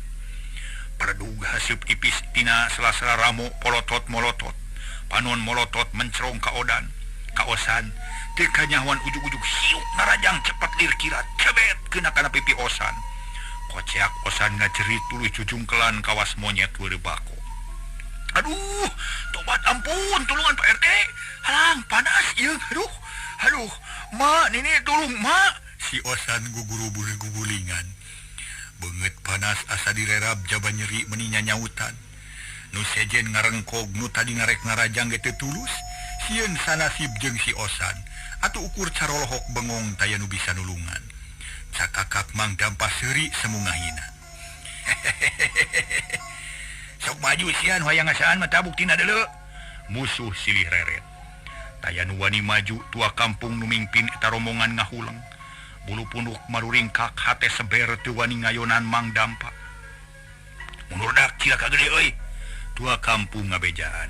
Paredug haseup ipis tina sela-sela ramo polotot molotot. Panon molotot mencerong ka Odan, ka Osan. Teu kanyahoan ujug-ujug siuk narajang cepet lir kilat cebet keuna kana pipi Osan. Koceak Osan ngajerit tuluy jujungkelan kawas monyet weureu bako. Aduh, tobat ampun, tulungan Pak RT. Halang panas ieu, aduh. Aduh, ma, nini tulung ma. Si Osan gugurubul gugulingan. Beungeut panas asa direrab jaba nyeri meni nyanyautan. Nu sejen ngarengkog nu tadi ngarek ngarajang ge teu tulus, sieun sanasib jeung si Osan. Atuh ukur carolohok bengong taya nu bisa nulungan. Cakakak Mang Dampa seuri semu ngahina. Sok maju sian hayang ngasaan mah buktina deuleu. Musuh silih reret. Taya nu wani maju tua kampung nu mingpin eta rombongan ngahuleng. Bulu punuk maruringkak hate seber teu wani ngayonan Mang Dampa. Mundur dak cilaka gede euy. Tua kampung ngabejaan.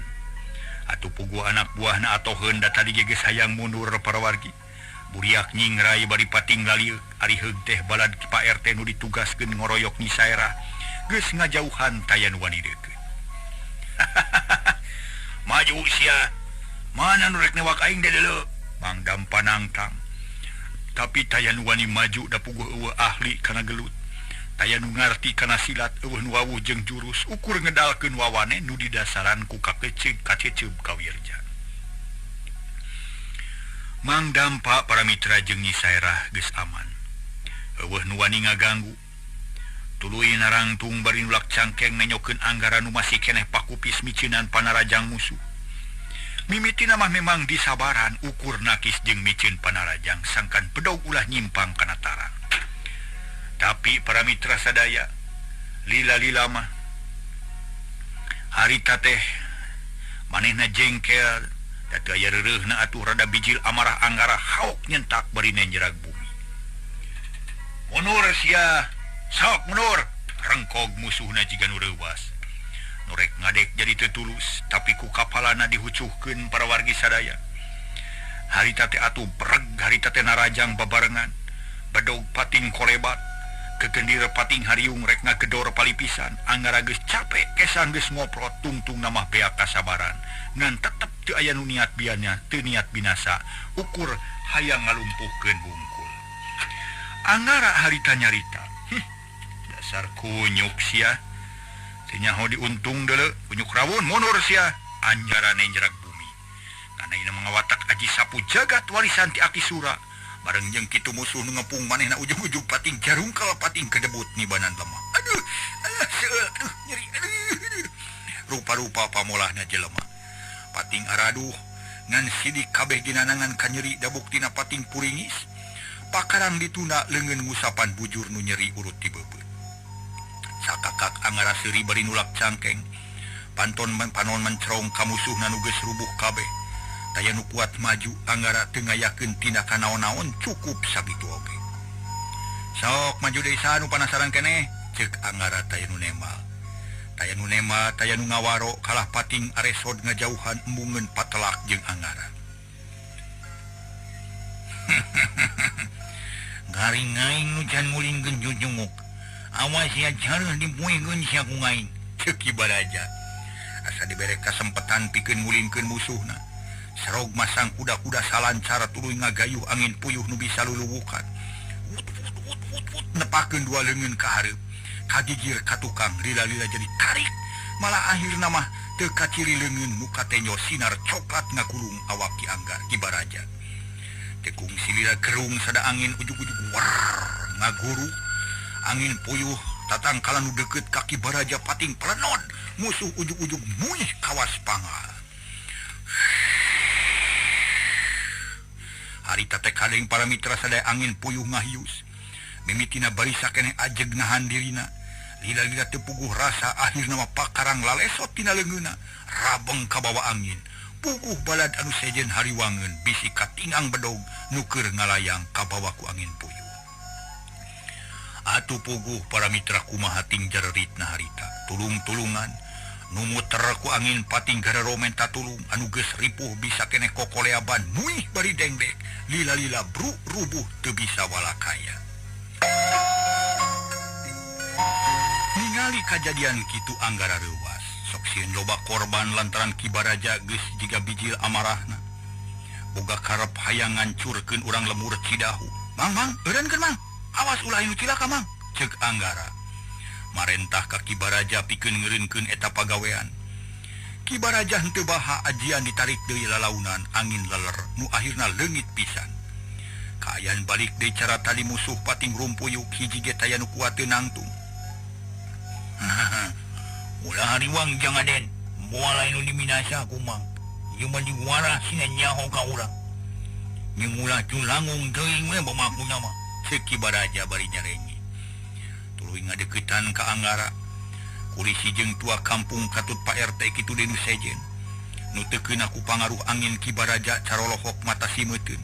Atuh puguh anak buahna atoheun da tadi ge geus hayang mundur parawargi. Buriak nyingrai bari pating lalieuk ari heug teh balad Pak RT nu ditugaskeun ngoroyok Nyi Saerah geus ngajauhan taya nu wani deukeut. Maju sia. Mana nu rek newak aing teh deuleu? Mang Dampa nangtang. Tapi taya nu wani maju da puguh eueuh ahli kana gelut. Taya nu ngarti kana silat eueuh nu wawuh jeung jurus ukur ngedalkeun wawane nu didasaran ku kakeceug kaceceub ka Wirja. Mang Dampa para mitra jeung Nyi Saerah geus aman. Eueuh nu wani ngaganggu. Tuluy narangtung bari nulak cangkeng nenyokeun anggaran nu masih keneh pakupis miceunan panarajang musuh. Mimitina mah memang disabaran ukur nakis jeung miceun panarajang sangkan bedog ulah nyimpang kana tarang. Tapi para mitra sadaya lila-lila mah harita teh manehna jengkel da teu aya reureuhna atuh rada bijil amarah anggara haok nyentak bari nenjerag bumi. Mundur sia, sok mundur, rengkog musuhna jiga nu reuwas. Norek ngadek jadi teu tulus, tapi ku kapalana dihucuhkeun para wargi sadaya. Harita teh atuh breg, harita teh narajang babarengan. Bedog pating kolebat, kegendir pating hariung rek ngagedor palipisan. Anggara geus capek kesan geus ngoprot tungtung namah beak kasabaran. Ngan tetep teu aya nu niat bianya, teu niat binasa, ukur hayang ngalumpuhkeun bungkul. Anggara harita nyarita, dasar kunyuk sia. Teu nyaho diuntung deuleu, kunyuk rawon mundur sia. Anjara nenjerak bumi. Kana ieu mangawatak aji sapu jagat warisan ti Aki Sura. Bareng jeung kitu musuh nu ngepung manehna ujug-ujug pating jarungkal pating kedebut nibanan lemah. Aduh, alah seueul, aduh nyeri, aduh. Rupa-rupa pamolahna jelema. Pating araduh ngan sidik kabeh dinanangan kanyeri da buktina pating puringis. Pakarang dituna leungeun ngusapan bujur nu nyeri urut ti beubeut. Sakakak Anggara seuri bari nulak cangkeng. Panton panon mencerong ka musuhna nu geus rubuh kabeh. Taya nu kuat maju Anggara teu ngayakeun tindakan naon-naon cukup sakitu oge. Sok maju deui saha nu panasaran keneh? Ceuk Anggara taya nu nemal. Taya nu nemal, taya nu ngawaro kalah pating aresod ngajauhan embungeun patelak jeung Anggara. Garing aing nu can ngulingkeun jujunguk. Awas sia jareuh dipoekeun sia ku aing. Ceuk Ki Baraja. Asa dibere kasempetan pikeun ngulingkeun musuhna. Serog masang kuda-kuda salancar tuluy ngagayuh angin puyuh nu bisa luluwukan. Wut wut wut wut wut nepakeun dua leungeun ka hareup. Kagigir ka tukang lila-lila jadi tarik. Malah akhirna mah teu kaciri leungeun nu katenyo sinar coklat ngakulung awak Ki Anggar Ki Baraja. Tekung silila gerung sada angin ujug-ujug war ngaguru. Angin puyuh tatangkalan nu deukeut ka Ki Baraja pating pelenon. Musuh ujug-ujug muih kawas pangal. Harita teh kadeng para mitra sadaya angin puyuh ngahius. Mimitina barisa keneh ajeg nahan dirina. Lila-lila teu puguh rasa akhirna mah pakarang lalesot tina leungeunna. Rabeng kabawa angin. Puguh balad anu sejen hariwangeun bisi katingang bedog nu keur ngalayang kabawa ku angin puyuh. Atuh puguh para mitra kumaha ting jareritna harita. Tulung-tulungan nu muter ku angin pating gararomen tatulung anu geus ripuh bisa keneh kokoleaban muih bari dengdek lila-lila bruk rubuh teu bisa walakaya. Ningali kajadian kitu Anggara reuwas sok sieun loba korban lantaran Ki Baraja geus jiga bijil amarahna. Boga karep hayang ngancurkeun urang lemur Cidahu. Mang mang eureunkeun mang, awas ulah anu cilaka mang, ceuk Anggara. Marentah ka Ki Baraja pikeun ngeureunkeun eta pagawean. Ki Baraja henteu baha ajian ditarik deui lalaunan angin leler nu akhirna leungit pisan. Kaayaan balik deui cara tali musuh pating rumpuyuk hiji ge taya nu kuat teu nangtung. Ulah hariwang jang aden, moal lain nu diminasa ku mang. Ieu mah diwarah sina nyaho ka urang. Jeung ulah culangung teuing we bamakuna mah, ceuk Ki Baraja bari nyarengi. Tuluy ngadeukeutan ka Anggara. Kulisi jeung tua kampung katut Pak RT kitu deui nu sejen. Nu teu keuna ku pangaruh angin Ki Baraja carolohok mata simeuteun.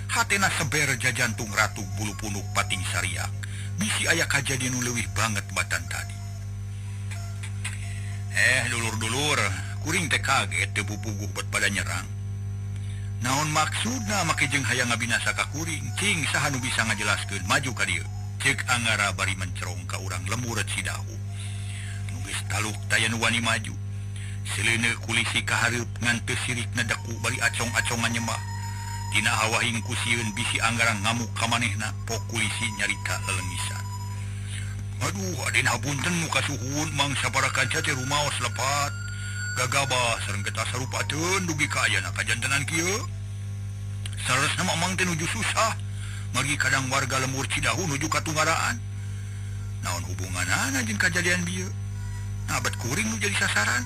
Hatena seber jajantung ratu bulu punuk pating sariak. Bisi aya kajadian nu leuwih banget batan tadi. Dulur-dulur, kuring teh kaget teu puguh bet pada nyerang. Naon maksudna make jeung hayang ngabinasa ka kuring? Cing saha nu bisa ngajelaskeun maju ka dieu. Ceuk Anggara bari mencerong ka urang lemur Cidahu. Nu geus taluk taya nu wani maju. Seleuneu kulisi ka hareup ngan teu sirikna deku bari acong-acongan nyembah. Tina hawahing ku sieun bisi Anggara ngamuk ka manehna, pok kulisi nyarita lelengisan. Aduh, aden hapunten nu kasuhun mang sapara kanca teh rumaos lepat. Gagabah sareng getah sarupateun dugi ka ayana kajantenan kieu. Saleresna mah mang teh nuju susah. Margi kadang warga lemur Cidahu nuju katunggaraan. Naon hubunganana jeung kajadian bieu? Nah, bet kuring nu jadi sasaran.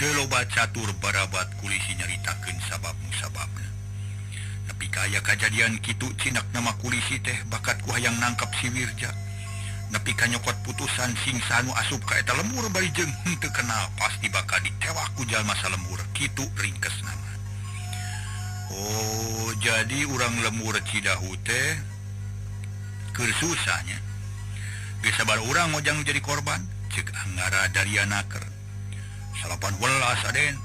Teu loba catur barabat kulisi nyaritakeun sabab musababna. Nepi ka aya kajadian kitu cinak nama kulisi teh bakat ku hayang nangkep si Wirja. Nepi ka nyokot putusan sing saha nu asup ka eta lemur bari jeung henteu kenal pasti bakal ditewak ku jalma salemur kitu ringkesna mah. Oh, jadi urang lemur Cidahu teh keur susahnya. Geus sabar urang mojang jadi korban, ceuk Anggara Darianaker. 18 aden.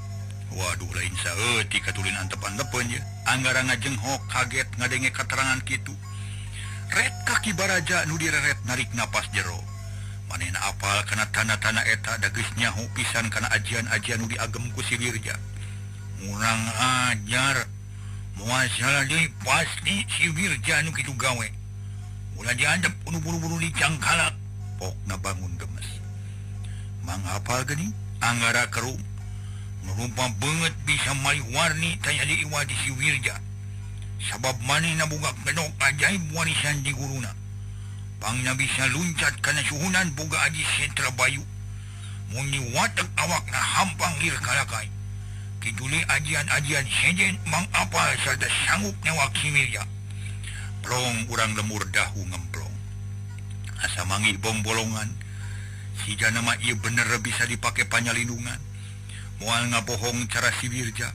Waduh lain saeutik katulin antep-antepeun ye. Anggara ngajenghok kaget ngadenge katerangan kitu. Ret kaki baraja nu direret narik napas jero. Manehna apal kana tanda-tanda eta da geus nyaho pisan kana ajian-ajian nu diagem ku si Wirja. Urang ajar moal salah deui pasti si Wirja nu kitu gawe. Ulah diandep nu buru-buru dicangkalak. Pokna bangun gemes. Mang apal geuning Anggara kerum. Rupa banget bisa malih warni tanya diiwati si Wirja. Sabab manehna boga kedok ajaib warisan di guruna. Pangna bisa luncat kana suhunan boga aji sentra bayu. Mun diwatek awakna hampang lir kalakai. Kitu le ajian-ajian sejen mang apal sarta sanggup newak si Wirja. Plong urang lemur dahu ngemplong. Asa mangih bongbolongan. Siga nama ieu bener bisa dipake panyalindungan. Moal ngabohong cara si Wirja.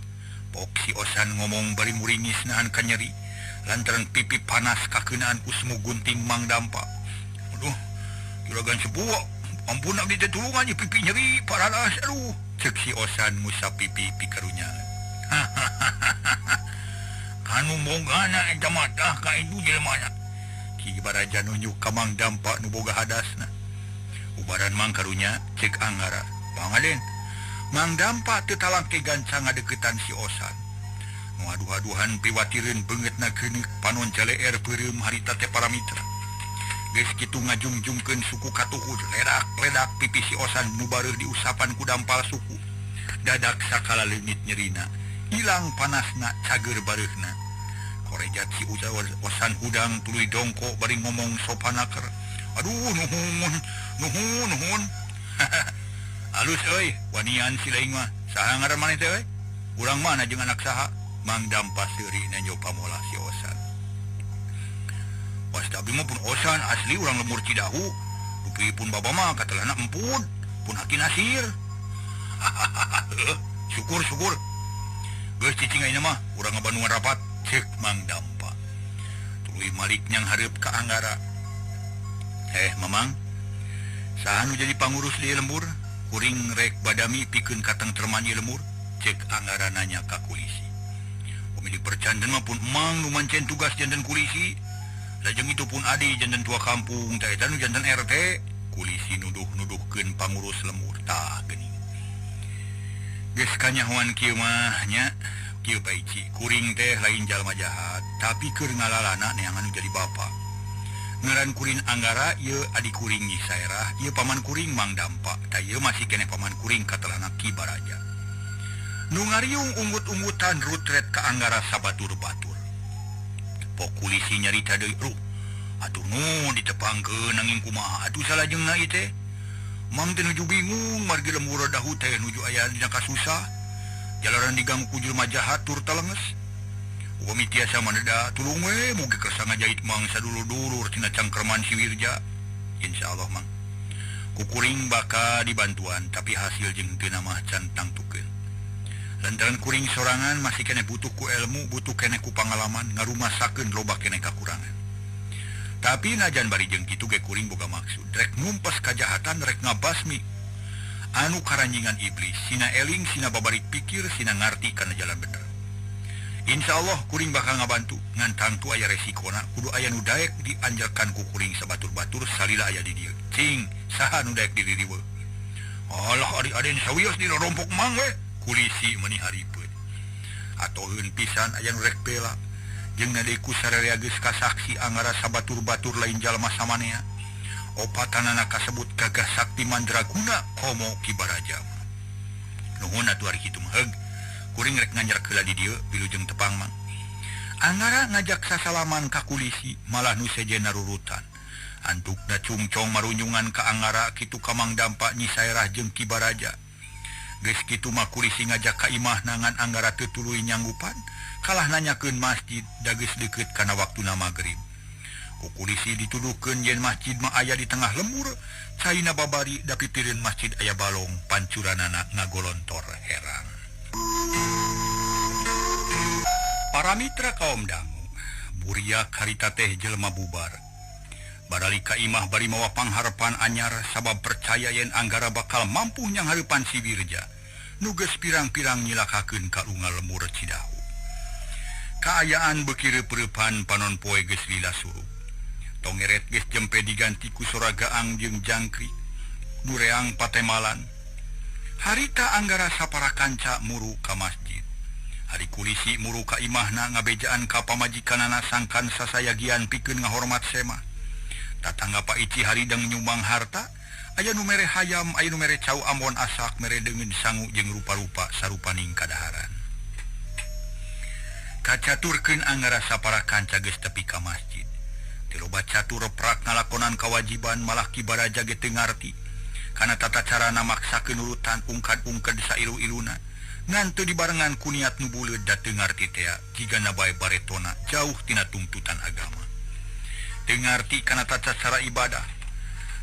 Pok si Osan ngomong bari muringis nahan kanyeri lantaran pipi panas kakeunaan ku semu gunting Mang Dampa. Aduh, juragan sepuh, ampun abdi teh tulungan ieu pipi nyeri pararas aduh. Ceuk si Osan ngusap pipi pikarunya. Kanu mogana eta mah tah ka itu jelema na. Ki Baraja nunjuk ka Mang Dampa nu boga hadasna. Ubaran mang karunya ceuk Anggara. Pangaden. Mang Dampa teu talangke gancang ngadeukeutan si Osan. Nu aduh-aduhan piwatireun beungeutna geuneuk panon jaleer peureum harita teh para mitra. Geus kitu ngajungjungkeun suku katuhur ledak-ledak pipi si Osan nu bareuh diusapan ku dampal suku. Dadak sakala leungit nyerina, hilang panasna cager bareuhna. Korejat si Osan hudang tuluy dongko bari ngomong sopanaker. Aduh nuhun, nuhun, nuhun. Alus euy, wanian si laing mah. Saha ngaran maneh teh euy? Urang mana jeung anak saha? Mang Dampa seuri nanyo pamolah si Osan. Wasta abdi mah pun Osan asli urang lemur Cidahu. Rupi pun baba mah katelahna empun, pun Aki Nasir. Syukur syukur. Geus cicing ayeuna mah urang ngabandungan rapat, ceuk Mang Dampa. Tuluy malik nyang hareup ka Anggara. Mamang, saha nu jadi pangurus di lembur? Kuring rek badami pikeun katengtreman ieu lemur, cek Anggara nanya ka kulisi. Pemilik percanten mah pun emang nu mancen tugas janten kulisi. Lajeng itu pun adi janten tua kampung, tah eta nu janten RT. Kulisi nuduh-nuduhkeun pangurus lemur tah geuning. Geus kanyahoan kieu mah nya, kieu bae ci, kuring teh lain jalma jahat, tapi keur ngalalana neangan nu jadi bapa. Ngaran kuring Anggara ieu adi kuring Nyi Saerah, ieu paman kuring Mang Dampa, tah ieu masih keneh paman kuring katelahna Ki Baraja. Nu ngariung unggut-unggutan rutret ka Anggara sabatur-batur. Pok kulisi nyarita deui, "Ruh, atuh nu ditepangkeun nanging kumaha atuh salajengna ieu teh?" Mang teh nuju bingung margi lemur dahu teh nuju aya dina kasusah. Jalaran diganggu ku jelema jahat tur talenges. Upami tiasa maneda tulung we mugi kersa ngajait mang sadulur-dulur tina cangkerman si Wirja. Insyaallah mang. Kukuring bakal dibantuan tapi hasil jeung teu mah can tangtukeun. Lantaran kuring sorangan masih keneh butuh ku ilmu, butuh keneh ku pangalaman, ngarumasakeun loba keneh kakurangan. Tapi najan bari jeung kitu ge kuring boga maksud, rek ngumpes kajahatan, rek ngabasmi anu karanjingan iblis, sina eling, sina babarik pikir, sina ngarti kana jalan bener. Insya Allah kuring bakal ngabantu, ngan tangtu aya resikona, kudu aya nu daek dianjarkan ku kuring sabatur-batur salila aya di dieu. Cing, saha nu daek di dieu? Alah ari aden sawios di rompok mang we. Kulisi meuni haripeuh. Atoheun pisan aya nu rek bela. Jeung nadeku sararea geus kasaksi Anggara sabatur-batur lain jalma samanea. Opatanana kasebut gagah sakti mandraguna komo Ki Baraja. Nuhun atuh ari kitu mah heug. Kuring rek nganjar heula di dieu wilujeng tepang mang. Anggara ngajak sasalaman ka kulisi malah nu sejen narurutan. Antukna cungcong marunjungan ka Anggara kitu ka Mang Dampa Nyi Saerah jeung Ki Baraja. Geus kitu mah kulisi ngajak ka imahna ngan Anggara teu tuluy nyanggupan, kalah nanyakeun masjid da geus deukeut kana waktuna magrib. Ku kulisi dituduhkeun yen masjid mah aya di tengah lembur, caina babari da pipireun masjid aya balong pancuranana ngagolontor herang. Para mitra kaum dangu, buria karita teh jelema bubar. Barali ka imah bari mawa pangharepan anyar sabab percaya yen Anggara bakal mampu nyanghareupan si Wirja. Nu geus pirang-pirang nyilakakeun ka unggal lemur Cidahu. Kaayaan beuki reup-reupan panon poe geus lila surup. Tongeret geus jempe diganti ku sora gaang jeung jangkrik. Nureang patemalan. Harita Anggara sapara kanca muru ka masjid. Hari kulisi muru ka imahna ngabejaan ka pamajikanana sangkan sasayagian pikeun ngahormat Sema. Tatangga Pak Ici haridang nyumbang harta, aya nu mere hayam, aya nu mere cau ambon asak, mere deungeun sangu jeung rupa-rupa sarupaning kadaharan. Kacaturkeun Anggara sapara kanca geus tepi ka masjid. Teu loba catur prak ngalakonan kawajiban malah Ki Baraja ge teu ngarti. Kana tata carana maksakeun urutan ungkad-ungkad sailu-iluna. Ngan teu dibarengan ku niat nu buleud da teu ngarti tea jigana bae baretona jauh tina tuntutan agama. Teu ngarti kana tata cara ibadah.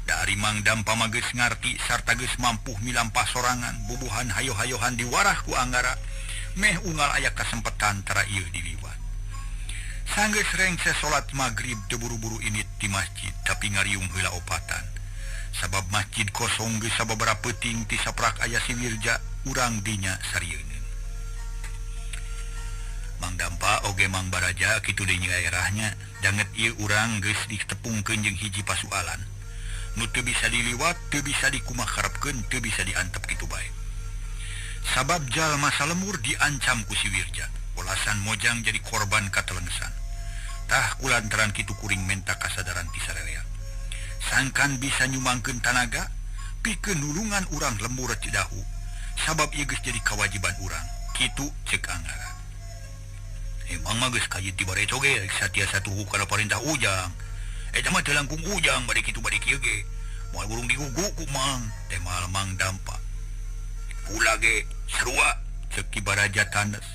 Da ari Mang Dampa mah geus ngarti sarta geus mampuh milampah sorangan bubuhan hayo-hayohan diwarah ku Anggara meh unggal aya kasempetan tara ieu diliwat. Sanggeus rengse salat magrib teu buru-buru init di masjid tapi ngariung heula opatan. Sabab masjid kosong geus sababaraha peuting ti saprak aya si Wirja urang dinya sarieuneun. Mang Dampa oge Mang Baraja kitu deui nyaerahnya danget ieu urang geus ditepungkeun jeung hiji pasualan. Nu teu bisa diliwat, teu bisa dikumakarepkeun, teu bisa diantep kitu bae. Sabab jalma salemur diancam ku si Wirja, polasan mojang jadi korban katelengsan. Tah kulantaran kitu kuring menta kasadaran ti sararea. Sangkan bisa nyumangkeun tanaga, pikeun nulungan urang lembur Cidahu. Sabab ieu geus jadi kawajiban urang. Kitu ceuk Anggara. Emang mah geus kayit di bareto ge satiasa tuhu kana parintah Ujang. Eta mah teu langkung Ujang bade kitu bade kieu ge. Moal burung digugu ku Mang, teh moal Mang Dampa. Kula ge sarua ceuk Ki Baraja tandes.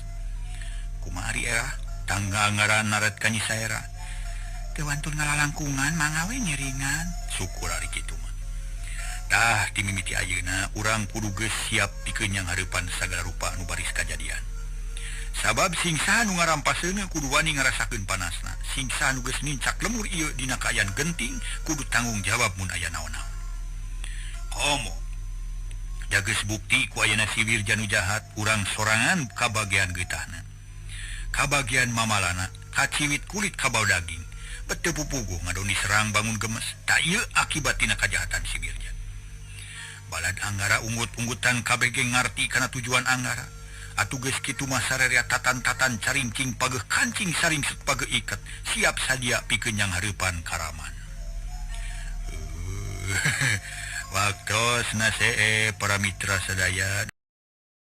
Kumaha ari era tangga Anggara naret ka Nyi Saera. Teu wantun ngalalangkungan mangawe nyiringan. Syukur ari kitu mah. Tah ti mimiti ayeuna urang kudu geus siap pikeun yang hareupan sagala rupa nu baris kajadian. Sabab singsa nu ngarampaseuneu kudu wani ngarasakeun panasna. Singsa nu geus nincak lemur ieu dina kaayaan genting kudu tanggung jawab mun aya naon-naon. Komo jageus bukti ku ayeuna si Wirja nu jahat urang sorangan kabagian getahna. Kabagian mamalana kaciwit kulit kabau daging. Beteu pupuguh ngadon diserang bangun gemes. Tak ieu akibat tina kajahatan si Wirja. Balad Anggara unggut-unggutan kabeh ge ngarti kana tujuan Anggara. Atuh geus kitu mah sarerea tatan-tatan carincing pageuh kancing saringset pageuh iket siap sadia pikeun yang hareupan karaman. Waktosna see para mitra sadaya.